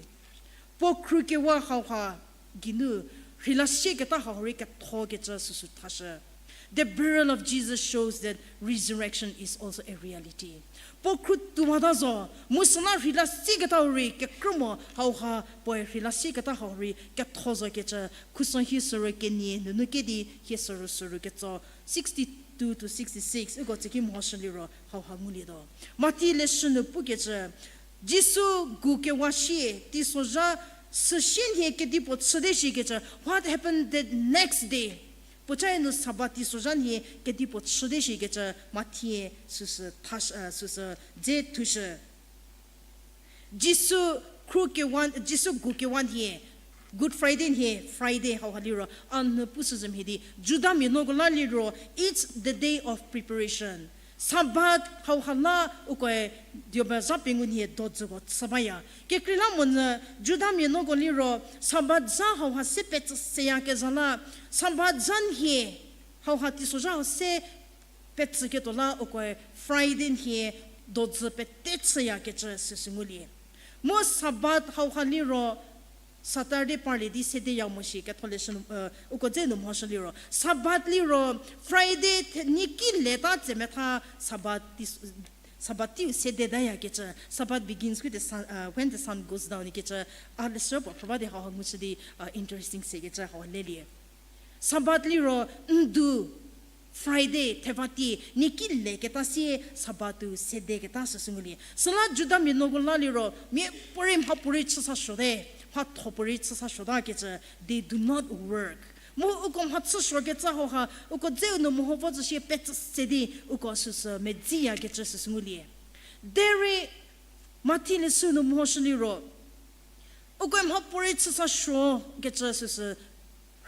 Puo khrukewa hauha geinu, rheila sieketa hau rei kethokecü süsü thashü. The burial of Jesus shows that resurrection is also a reality. Puo khrutuowata zo, mu süla rheila sieketau rei kekrü mo hauha, puoe rheila sieketa hau rei ketho zokecü, Khuso hie sorü kenie nunu kedi hie sorü sorü ketso, sixty-two to sixty-six, uko tsüki mehoshü liro hauha ngulietuo. Mathi leshü nu pukecü, Jisu gu kewa sie, teisozha süsie nhie kedipuo chüte shikecü, what happened the next day? Puocae nu Sabat teisozha nhie kedipuo chüte shikecü, Mathi süsü thashü, süsü dze thushü. Jisu khrukewa, Jisu gu kewa nhie, Good Friday nhie, Friday hauha liro, a nu pushüzhü mhie di, Judamia nuoko la liro, it's the day of preparation. Sabat hauha la ukoe diomezha pengou nhie dodzüko chü baya. Kekreilamonyü Judamia nuoko liro, Sabat zha hauha se petsü seyakezha la, Sabat zha nhie hauha teisozha hau se petsüketuo la ukoe Friday nhie dodzü pete chüyakecü süsü ngulie. Mu Sabat hauha liro Saturday parlie di sedeya mo shi ketholeshü nu, uko dze nu mehoshü liro. Sabat liro Friday the-, niki leta tsemetha Sabat ti, Sabat tiu sedetayakecü. Sabat begins with the sun, uh, when the sun goes down ikecü. A leshü puo phrü ba di hauha ngushü di, uh, interesting sekecü hau lelie. Sabat liro ndu Friday, theva tie, niki leketa sie Sabat-u sedeketa süsü ngulie. Süla Judamia nuoko la liro, miapuorei mhapuorei chüsa suote, mhathopuorei chüsa suotakecü, they do not work. Mu uko mhachü suokecü hauha, uko dzeu nu meho vo zhü shie petsü se di, uko süsü medziyakecü süsü ngulie. Derei Mathi leshü nu mehoshü liro, ukoe mhapuorei chüsa suokecü süsü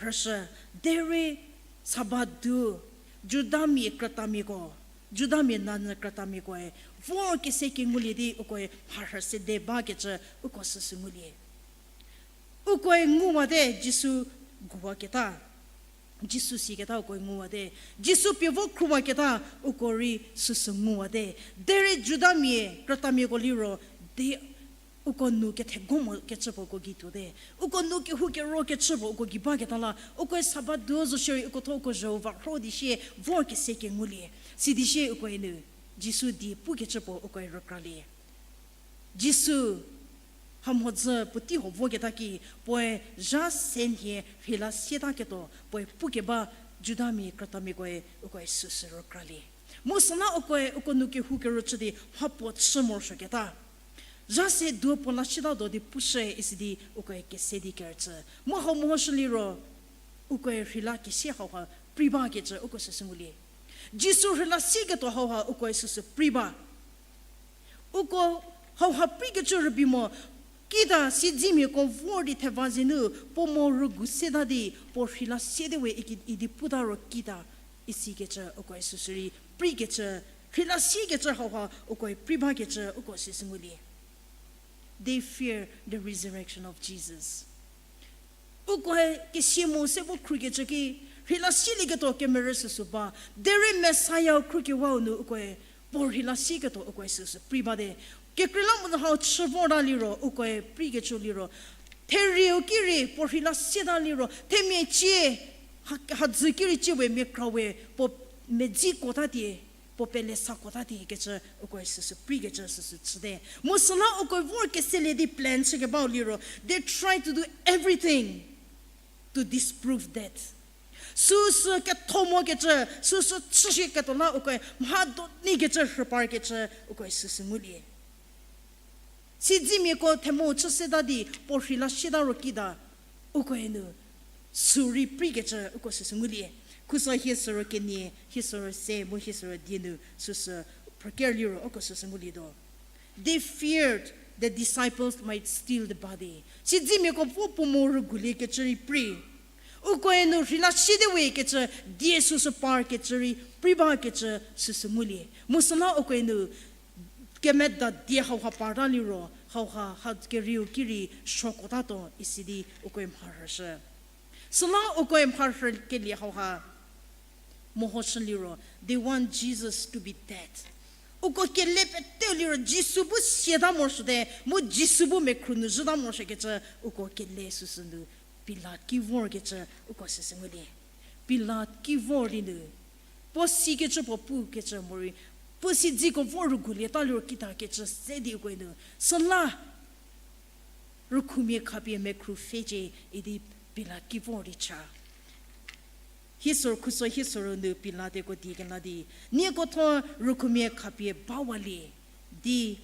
rhüshü, derei Sabat-u, Judamia krütamiako, Judamia nanyü krütamiakoe, vor kese kengulie di ukoe mharhü sede bakecü uko süsü ngulie. Ukoe nguwate Jisu guwaketa. Jisu siketa ukoe nguwate. Jisu pie vo khruwaketa uko rei süsü nguwate. Derei Judamia krütamiako liro, de uko nu kethego mokecü puo uko gei tuote. Uko nu kehou kerokecü puo uko gei baketa la, ukoe Sabat-u zo shierei uko thuo uko zhüu va rho di sie vor kese kengulie. Sidi sie ukoe nu Jisu die pukecü puo ukoe rükralie. Jisu, hamhodzü puotei huo voketa ki, puoe zha se nhie rheila sietaketuo, puoe pukeba Judamia krütamiakoe ukoe süsü rükralie. Mu süla ukoe uko nu kehou kerüchü di mhapuo chü morosuoketa. Zha se duo puo la sietatuo di pushü isi di ukoe kese di kerüchü. Mu hau mehoshü liro, ukoe rheila kesie hauha prei bakecü uko süsü ngulie. Jisu rheila sieketuo hauha ukoe süsü prei ba. Uko hauha preikecü rübei mo, kita siedzemiako vor di theva zenu, puo mo rügu seta di, puo rheila siete we iki idi puta ro kita, isikecü ukoe süsü rei preikecü, rheila siekecü hauha ukoe prei bakecü uko süsü ngulie. They fear the resurrection of Jesus. Ukoe kesie mo se vo khrukecü ki, rheila sielieketuo kemerü süsü ba, derei Messiah khrukewau nu ukoe, puo rheila sieketuo ukoe süsü prei bate. Kekreilamonyü hau chü vorta liro, ukoe preikecü liro, therieu ki rei puo rheila sieta liro, themia cie, ha, hadzü ki rei cie we mia kra we, puo medzi kuota tie, Uko pele sakota di kecü, uko süsü prei kecü süsü chüte. Mu süla uko vor keselie di plan chükebau liro, they try to do everything to disprove that. Süsü ketho mo kecü, süsü chüshie ketuo la uko mha do ni kecü rhüpar kecü, uko süsü ngulie. Siedzemiako themo chü seta di puo rhei la sieta ro kita, ukoe nu sü rei prei kecü uko süsü ngulie. Khuso hie soro kenie, hie soro se, mu hie soro die nu süsü phrüker liro uko süsü ngulietuo. They feared the disciples might steal the body. Siedzemiako vo puo mo rügulie kecü rei prei. Ukoe nu rhei la siete we kecü, die süsü par kecü rei prei ba kecü süsü ngulie. Mu süla ukoe nu kemeda die hauha parta liro, hauha ha kerieu ki rei suokotatuo isi di ukoe mharhüshü. Süla ukoe mharhü kelie hauha mehoshü liro, they want Jesus to be dead. Uko kele peteu liro Jisu bu siata morosuote, mu Jisu bu mekhru nu zhüta morosuo kecü, uko kele süsü nu Pilat ki vorkecü uko süsü ngulie. Pilat ki vor di nu, puo sikecü puo pukecü morei, puo siedzeko vor rügulieta liro kita kecü se di ukoe nu, süla rükhumia khapie mekhru pfhecie idi Pilat ki vor di cha. Hie soro khuso hie soro nu Pilat-e uko die kela di, nieko thuo rükhumia khapie bawalie, di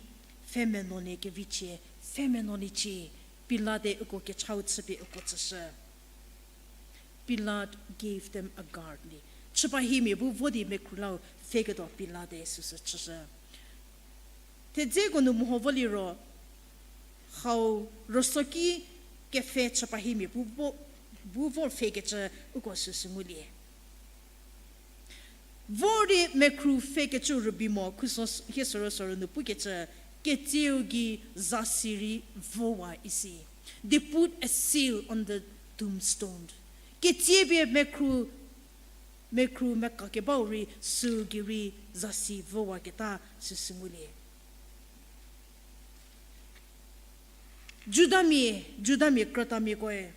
pfhemenuolie kevicie, pfhemenuoliecie, Pilat-e uko kechau chüpie uko tsüshü. Pilate gave them a guard li. Chüpahimia bu vo di mekhru lau pfheketuo Pilate süsü chüshü. Thedzeko nu meho vo liro, hau rüsoki kepfhe chüpahimia bu vo, bu vo pfhekecü uko süsü ngulie. Vor di mekhru pfhekecü rübei mo, khuso hie soro soro nu pukecü, ketsieu gei zasi rei vowa isi. They put a seal on the tombstone. Ketsie pie mekhru, mekhru mekakebau rei sü gei rei zasi vowaketa süsü ngulie. Judamia, Judamia krütamiakoe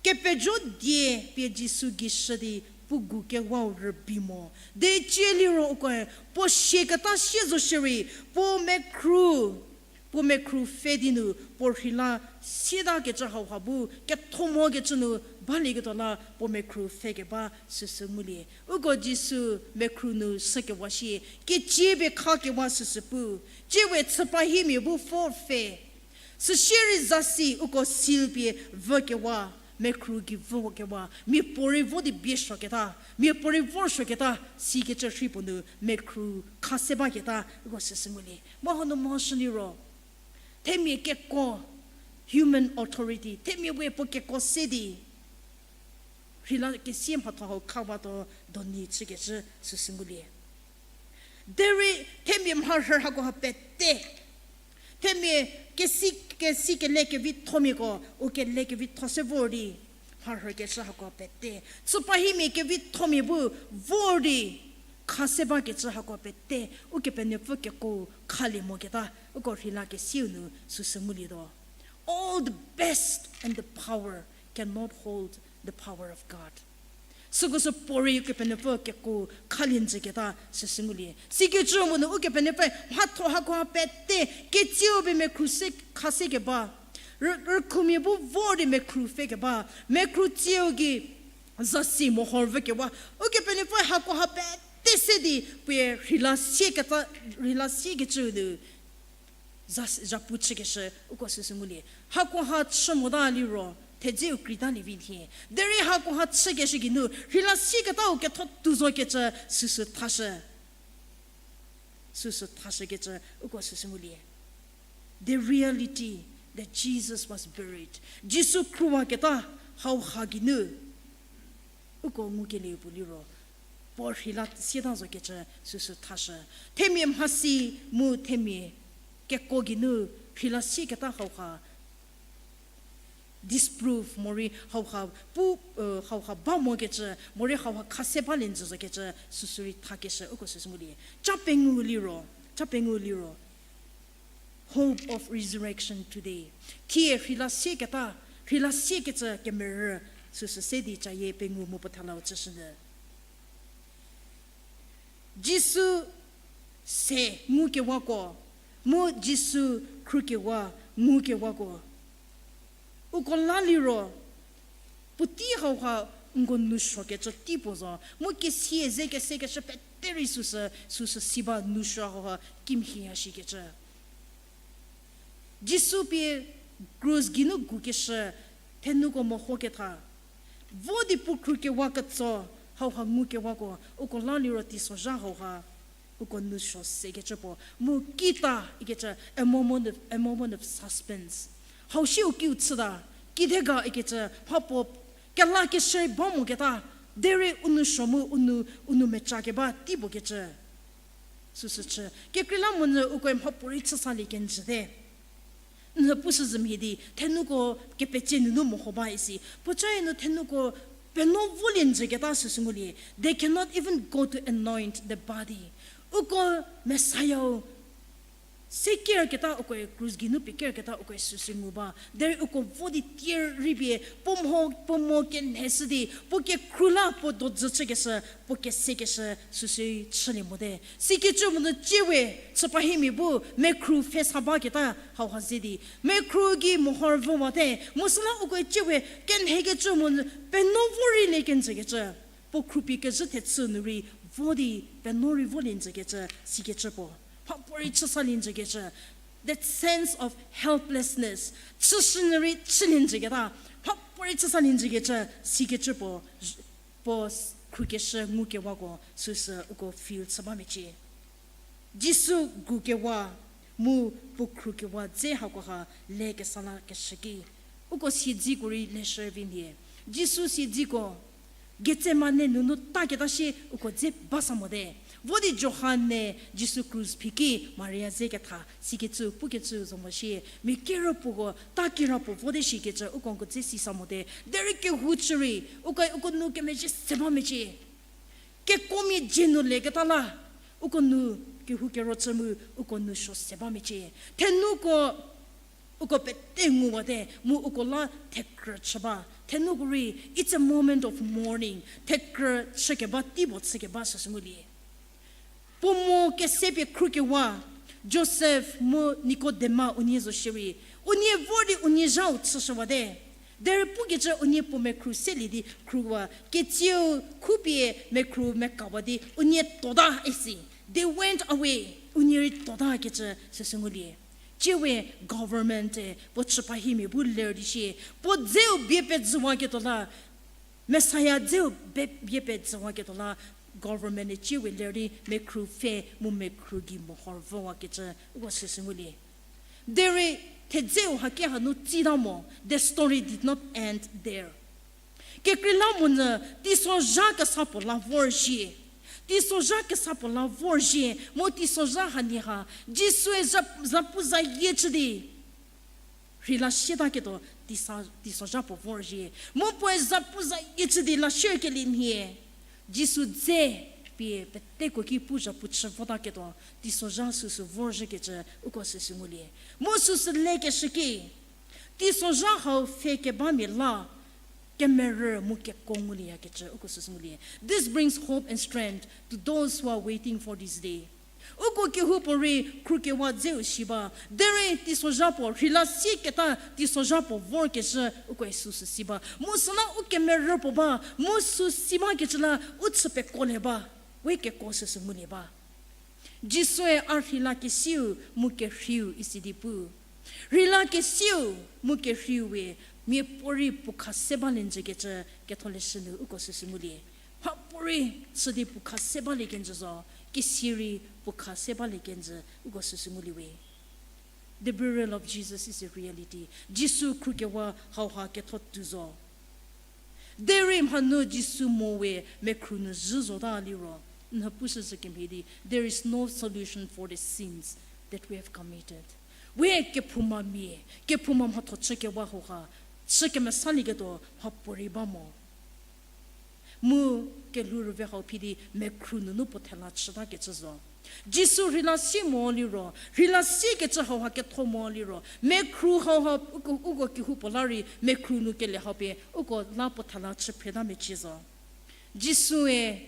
kepejo die pie Jisu gei shü di puo gu kewau rübei mo. Decie liro ukoe puo siaketa sie zo shierei, puo mekhru, puo mekhru pfhe di nu puo rheila sietakecü hauha bu ketho mokecü nu balieketuo la puo mekhru pfhekeba süsü ngulie. Uko Jisu mekhru nu shükewa sie, ketsie pie khakewa süsü pu, tsiewe chüpahimia bu vo pfhe. Süsie rei zasi uko seal pie vükewa, mekhru gei vükewa, miapuorei vo di bie suoketa, miapuorei vor suoketa, sikecü rhei puo nu mekhru kha se baketa uko süsü ngulie. Mu hanu mehoshü liro, themia keko, human authority, themia we puo keko se di rheila kesie mhatho hau khawatuo doni chükecü süsü ngulie. Derei themia mharhü hakoha pete, themia kesi, kesi kele kevithomiako u kele kevitho se vor di mharhükeshü hako pete, chüpahimia kevithomia bu vor di kha se bakecü hako pete, Ukepenuopfü keko khalie moketa uko rheila kesieu nu süsü ngulietuo. All the best and the power cannot hold the power of God. Süko sü puorei Ukepenuopfü keko khalie njüketa süsü ngulie. Sikecü mo nu Ukepenuopfü mhatho hakoha pete, ketsieu pie mekhru se kha sekeba, rü-, rükhumia bu vor di mekhru pfhekeba, mekhru tsieu gei zasi mohor vükewa, Ukepenuopfü hakoha pete se di puoe rheila sieketa, rheila siekecü nu za, zapu chükeshü uko süsü ngulie. Hakoha chü mota liro thedzeu kreitalie vi nhie. Derei hakoha chükeshü geinu rheila sieketau ketho tuo zokecü süsü thashü. Süsü thashükecü uko süsü ngulie. The reality that Jesus was buried. Jisu kruwaketa hauha geinu uko ngukelieu puo liro, puo rheila sieta zokecü süsü thashü. Themia mhasi mu themia keko geinu rheila sieketa hauha disprove morei hauha pu, hauha ba mokecü morei hauha kha se balie njü zokecü süsü rei thakeshü uko süsü ngulie. Cha pengou liro, cha pengou liro, hope of resurrection today. Thie rheila sieketa, rheila siekecü kemerü süsü se di cayie pengou mu puo thalau chüshünyü. Jisu se ngukewako, mu Jisu khrukewa ngukewako. Uko la liro, puotei hauha nko nousuokecü tei puo zo, mu kesia ze kesekeshü pete rei süsü, süsü si ba nousuo hauha kimhie ya shikecü. Jisu pie krus geinu gukeshü, thenuko mehoketha. Vo di puo khrukewa ketso, hauha ngukewako, uko la liro teisozha hauha, uko nousuo sekecü puo, mu kita ikecü, a moment of, a moment of suspense. Hau siu kiu chüta, kide ga ikecü, mhapuo, kelakeshü ba moketa, derei u nousuo mu u nou, u nou mecha keba tei puo kecü. Süsü chü. Kekreilamonyü ukoe mhapuorei chü salie kenjüte. Nhü pushüzhü mhie di, thenuko kepecie nunu meho ba isi. Puocae nu thenuko penuo volie njüketa süsü ngulie. They cannot even go to anoint the body. Uko Messiah-u se kerketa ukoe krus geinu pie kerketa ukoe süsü ngu ba. Derei uko vo di tier rei pie, puo mho, puo mo kenheshü di, puo kekhru la puo dojü chükeshü, puo kesekeshü, süsü chülie mote. Sikecü monyü ciewe, chüpahimia bu, mekhru pfhe sa baketa hauha ze di. Mekhru gei mehor vowate, mu süla ukoe ciewe, kenhekecü monyü, penuo vo rei le kenjükecü. Puo khru pie kezhü thechü nu rei, vo di, penuo rei volie njükecü, sikecü puo. Mhapuorei chü salie njükecü. That sense of helplessness. Chüshünyü rei chülie njüketa. Mhapuorei chü salie njükecü, sikecü puo. Puo khrukeshü ngukewako süsü uko feel chü ba mecie. Jisu gukewa mu puo khrukewa dze hakoha le kesa lakeshü ki. Uko siedziko rei leshü vi nhie. Jisu siedziko, Getsemane nunu taketa shie uko dze ba sa mote. Vo di Johan-e Jisu krus phi ki Maria ze ketha, sikecü, pukecü zo mo shie. Mia kerü puoko, ta kira puo vo di shikecü, uko nko dze si sa mote. Derei kehou chü rei, uko, uko nou kemezhie se ba mecie. Kekomia dzie nu leketa la, uko nou kehou kero chü mu, uko nou suo se ba mecie. Thenuko, uko pete nguwate, mu uko la thekrü chü ba. Thenuko rei, it's a moment of mourning. Thekrü chükeba, tei puo chükeba süsü ngulie. Puo mo kese pie khrukewa, Josef mu Nikodema unie zo shierei, unie vor di unie zhau chüshüwate. Derei pukecü unie puo mekhru selie di khruwa, ketsieu khupie mekhru mekawa di unie tuota isi. They went away. Unie rei tuotakecü süsü ngulie. Ciewe government-e puo chüpahimia bu ler di shie, puo dzeu bie pezhüwaketuo la, Messiah dzeu bie, bie pezhüwaketuo la, government-e ciewe ler di mekhru pfhe mu mekhru gei mehor vowakecü uko süsü ngulie. Derei thedzeu haki hanu tsita mo, the story did not end there. Kekreilamonyü teisozha kesa puo la vorzhie. Teisozha kesa puo la vorzhie, mu teisozha hanie ha, Jisue za, zapuzayie chü di rheila sietaketuo teisa, teisozha puo vorzhie. Mu puoe zapuzayie chü di la sierkelie nhie. Jisu dze pie peteko ki pu zhapu chü votaketuo, teisozha süsü vorzhükecü uko süsü ngulie. Mu süsü lekeshü ki, teisozha hau pfhe kebamia la, kemerü mu keko ngulieyakecü uko süsü ngulie. This brings hope and strength to those who are waiting for this day. Uko kehoupuorei khrukewa dzeu si ba, derei teisozha puo, rheila sieketa teisozha puo vorkecü uko süsü si ba. Mu süla u kemerü puo ba, mu sü si bakecü la u chü pekolie ba, we keko süsü ngulie ba. Jisue a rheilakesiu mu kerheiu isi di pu. Rheilakesiu mu kerheiu we miapuorei puo kha se balie njükecü ketholeshü nu uko süsü ngulie. Mhapuorei chü di puo kha se balie kenjü zo, kesia rei puo kha se balie kenjü uko süsü ngulie we. The burial of Jesus is a reality. Jisu khrukewa hauha ketho tuo zo. Derei mhanu Jisu mo we mekhru nu zhü zota liro, nhü pushüzhü kemhie di, there is no solution for the sins that we have committed. We kephoumamia, kephouma mhatho chükewa hauha, chü kemesalieketuo mhapuorei ba mo. Mu kelhou rüve hau phi di mekhru nunu puo thela chütakecü zo. Jisu rheila sie mo liro, rheila siekecü hauha ketho mo liro, mekhru hauha uko, uko kehoupuo la rei mekhru nu kele hau pie uko la puo thela chü phreta mecie zo. Jisue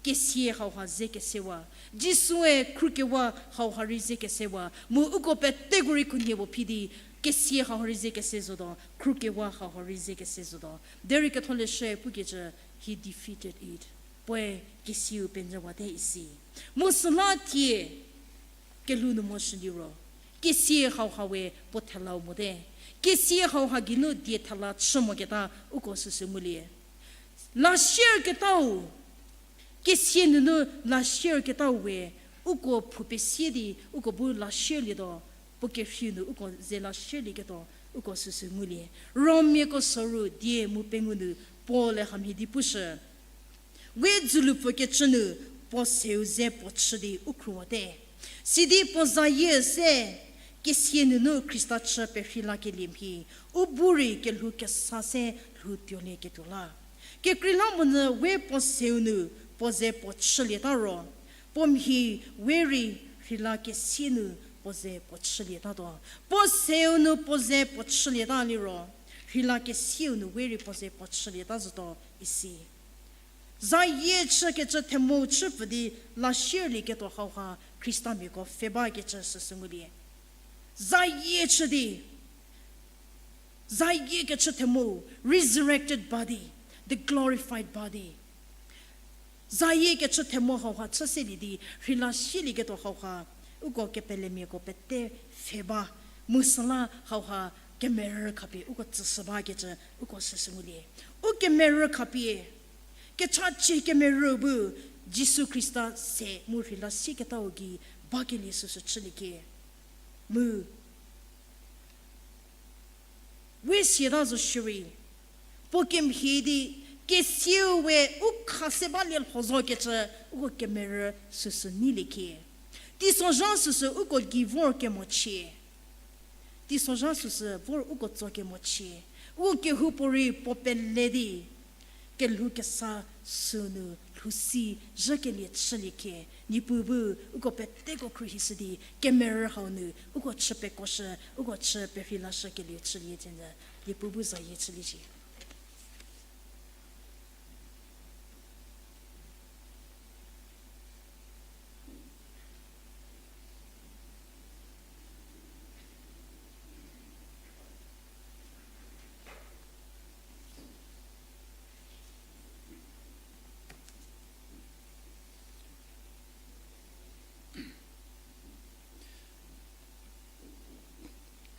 kesia hauha ze kesewa. Jisue khrükewa hauha rei ze kesewa. Mu uko peteko rei khunhie puo phi di, kesia hauha rei ze kese zotuo, khrükewa hauha rei ze kese zotuo. Derei ketholeshü pukecü, he defeated it. Puoe kesiau penyüwate isi. Mu süla thie, kelhou nu moshü liro, kesia hauha we puo thelau mote. Kesia hauha geinu die thela chü moketa uko süsü ngulie. Lashierketau, kesia nunu lashierketau we, uko phou pesie di uko bu lashierlietuo, puo kerhei nu uko ze lashierlieketuo, uko süsü ngulie. Rommiako soru die mu pengou nu Paul-e hamhie di pushü. We dzülupfü kecü nu puo seu ze puo chü di u khrüwate. Sidi puo zayie se, kesia nunu Khrista chü perhei lakelie mhie, u bu rei kelhou kesa se lhou tuolieketuo la. Kekreilamonyü we puo seu nu puo ze puo chülieta ro, puo mhie we rei rheila kesia nu puo ze puo chülietatuo. Puo seu nu puo ze puo chülieta liro, rheila kesiau nu we rei puo ze puo chülieta zotuo isi. Zayie chükecü themou chüpfü di lashierlieketuo hauha Khristamiako pfhe bakecü süsü ngulie. Zayie chü di, zayie kechü themou, resurrected body, the glorified body. Zayie kechü themou hauha chü selie di, rheila sielieketuo hauha, uko kepelemiako pete pfhe ba, mu süla hauha kemerü khapie uko tsüshü bakecü uko süsü ngulie. U kemerü khapie, kechachie kemerü bu Jisu Khrista se mu rheila sieketau gei bakelie süsü chüliecie. Mu we siata zo shierei, puo kemhie di, kesiau we u kha se balie lho zokecü, uko kemerü süsü neiliecie. Teisozha süsü uko gei vor kemochie. Teisozha süsü vor uko tso kemochie. Uko kehoupuorei puo pele di, kelhou kesa sünu lhou si zhükelie chüliecie. Niepuu bu uko peteko khruohishü di, kemerü hau nu uko chü pekoshü, uko chü perhei lashükelie chülie thenyü, Niepuu bu zayie chüliecie.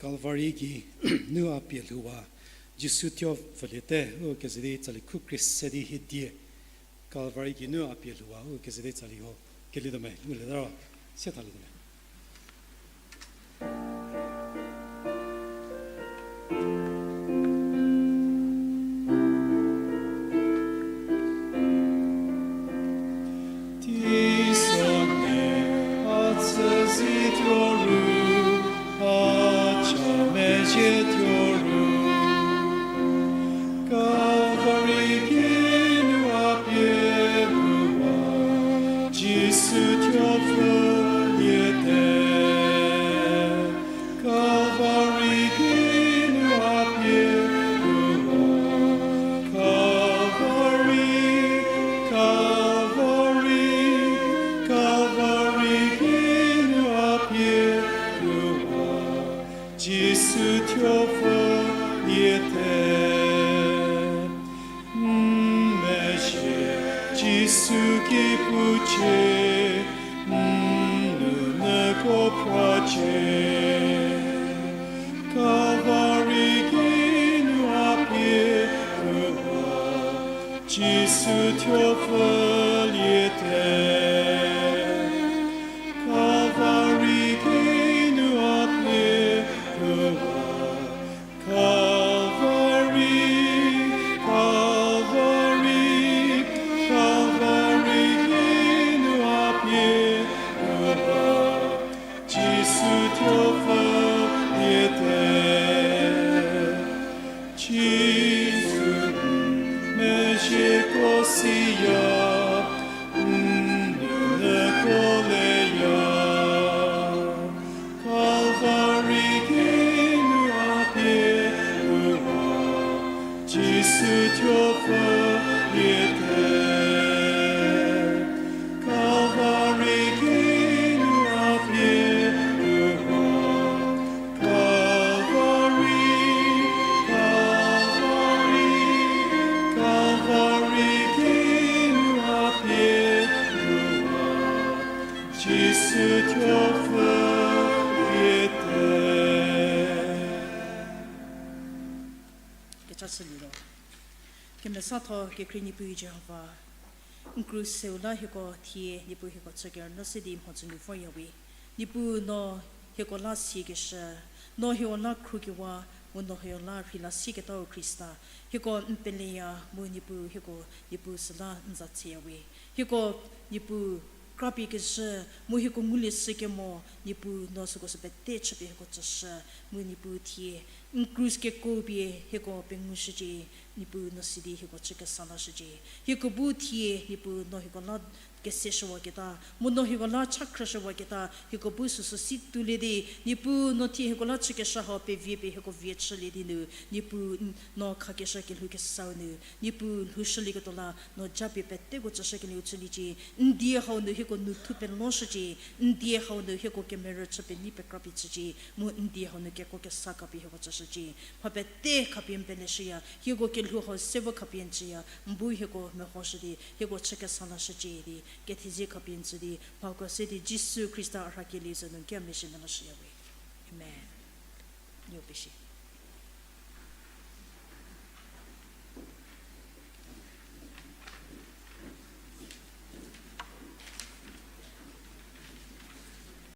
Kalvari gei nu a pie lhouwa, Jisu thuo pfüliete, u keze di tsali khu krie se di hiedie. Kalvari gei nu a pie lhouwa, u keze di tsali ho. Kelietuo me, ngulieta ro, siathalietuo me. Teisonhie a tsüzhie tuo ru, a cha mezhie tuo ru, Kalvari gei nu a pie lhouwa, Jisu thuo pfüliete. Kalvari gei nu a pie lhouwa, Kalvari, Kalvari, Kalvari gei nu a pie lhouwa, Jisu thuo pfüliete. N mezhie Jisu ki pucie, n nounyüko pracie. Kalvari gei nu a pie lhouwa, Jisu thuo pfüliete. Kalvari gei nu a pie lhouwa, Kalvari, Kalvari, Kalvari gei nu a pie lhouwa, Jisu thuo pfüliete. Jisu n mezhieko siya, n nounyüko leya. Kalvari gei nu a pie lhouwa, Jisu thuo pfüliete. Chashüliro. Kemesatho kekhrie Niepuu Jihova, n kruseu la hieko thie Niepuu hieko chükerünyü se di mhodzü nu vorya we. Niepuu no hieko la siekeshü, no hieko la khrukewa, mu no hieko la rheila sieketau Khrista, hieko n peleya mu Niepuu hieko, Niepuu süla n za chüya we. Hieko Niepuu krapie kezhü, mu hieko ngulie shükemo, Niepuu no süko sü pete chüpie hieko tsüshü, mu Niepuu thie n krus kekuo pie hieko pengushücie, Niepuu no sidi hieko chü kesa lashücie. Hieko bu thie Niepuu no hieko la keseshüwaketa, mu no hieko la cha khrüshüwaketa, hieko bu süsü si tuolie di, Niepuu no thie hieko la chükeshü hau pevie pie hieko vie chülie di nu, Niepuu n-, no khakeshü kelhou kesau nu, Niepuu lhoushülieketuo la no japie peteko tsüshükelieu chüliecie, n die hau nu hieko nu thu peloshücie, n die hau nu hieko kemerü chü penei pekrapie chücie, mu n die hau nu kekuo kesa khapie hieko tsüshücie. Mha pete khapie n peleshüya, hieko kelhou hau se vo khapie n tsüya, n bu hieko mehoshü di, hieko chü kesa lashücie di, kethezie khapie n tsü di, mhako se di Jisu Khrista a rhakelie za nu n ki meshü nu lashüya we. Amen. Niepuu pezie.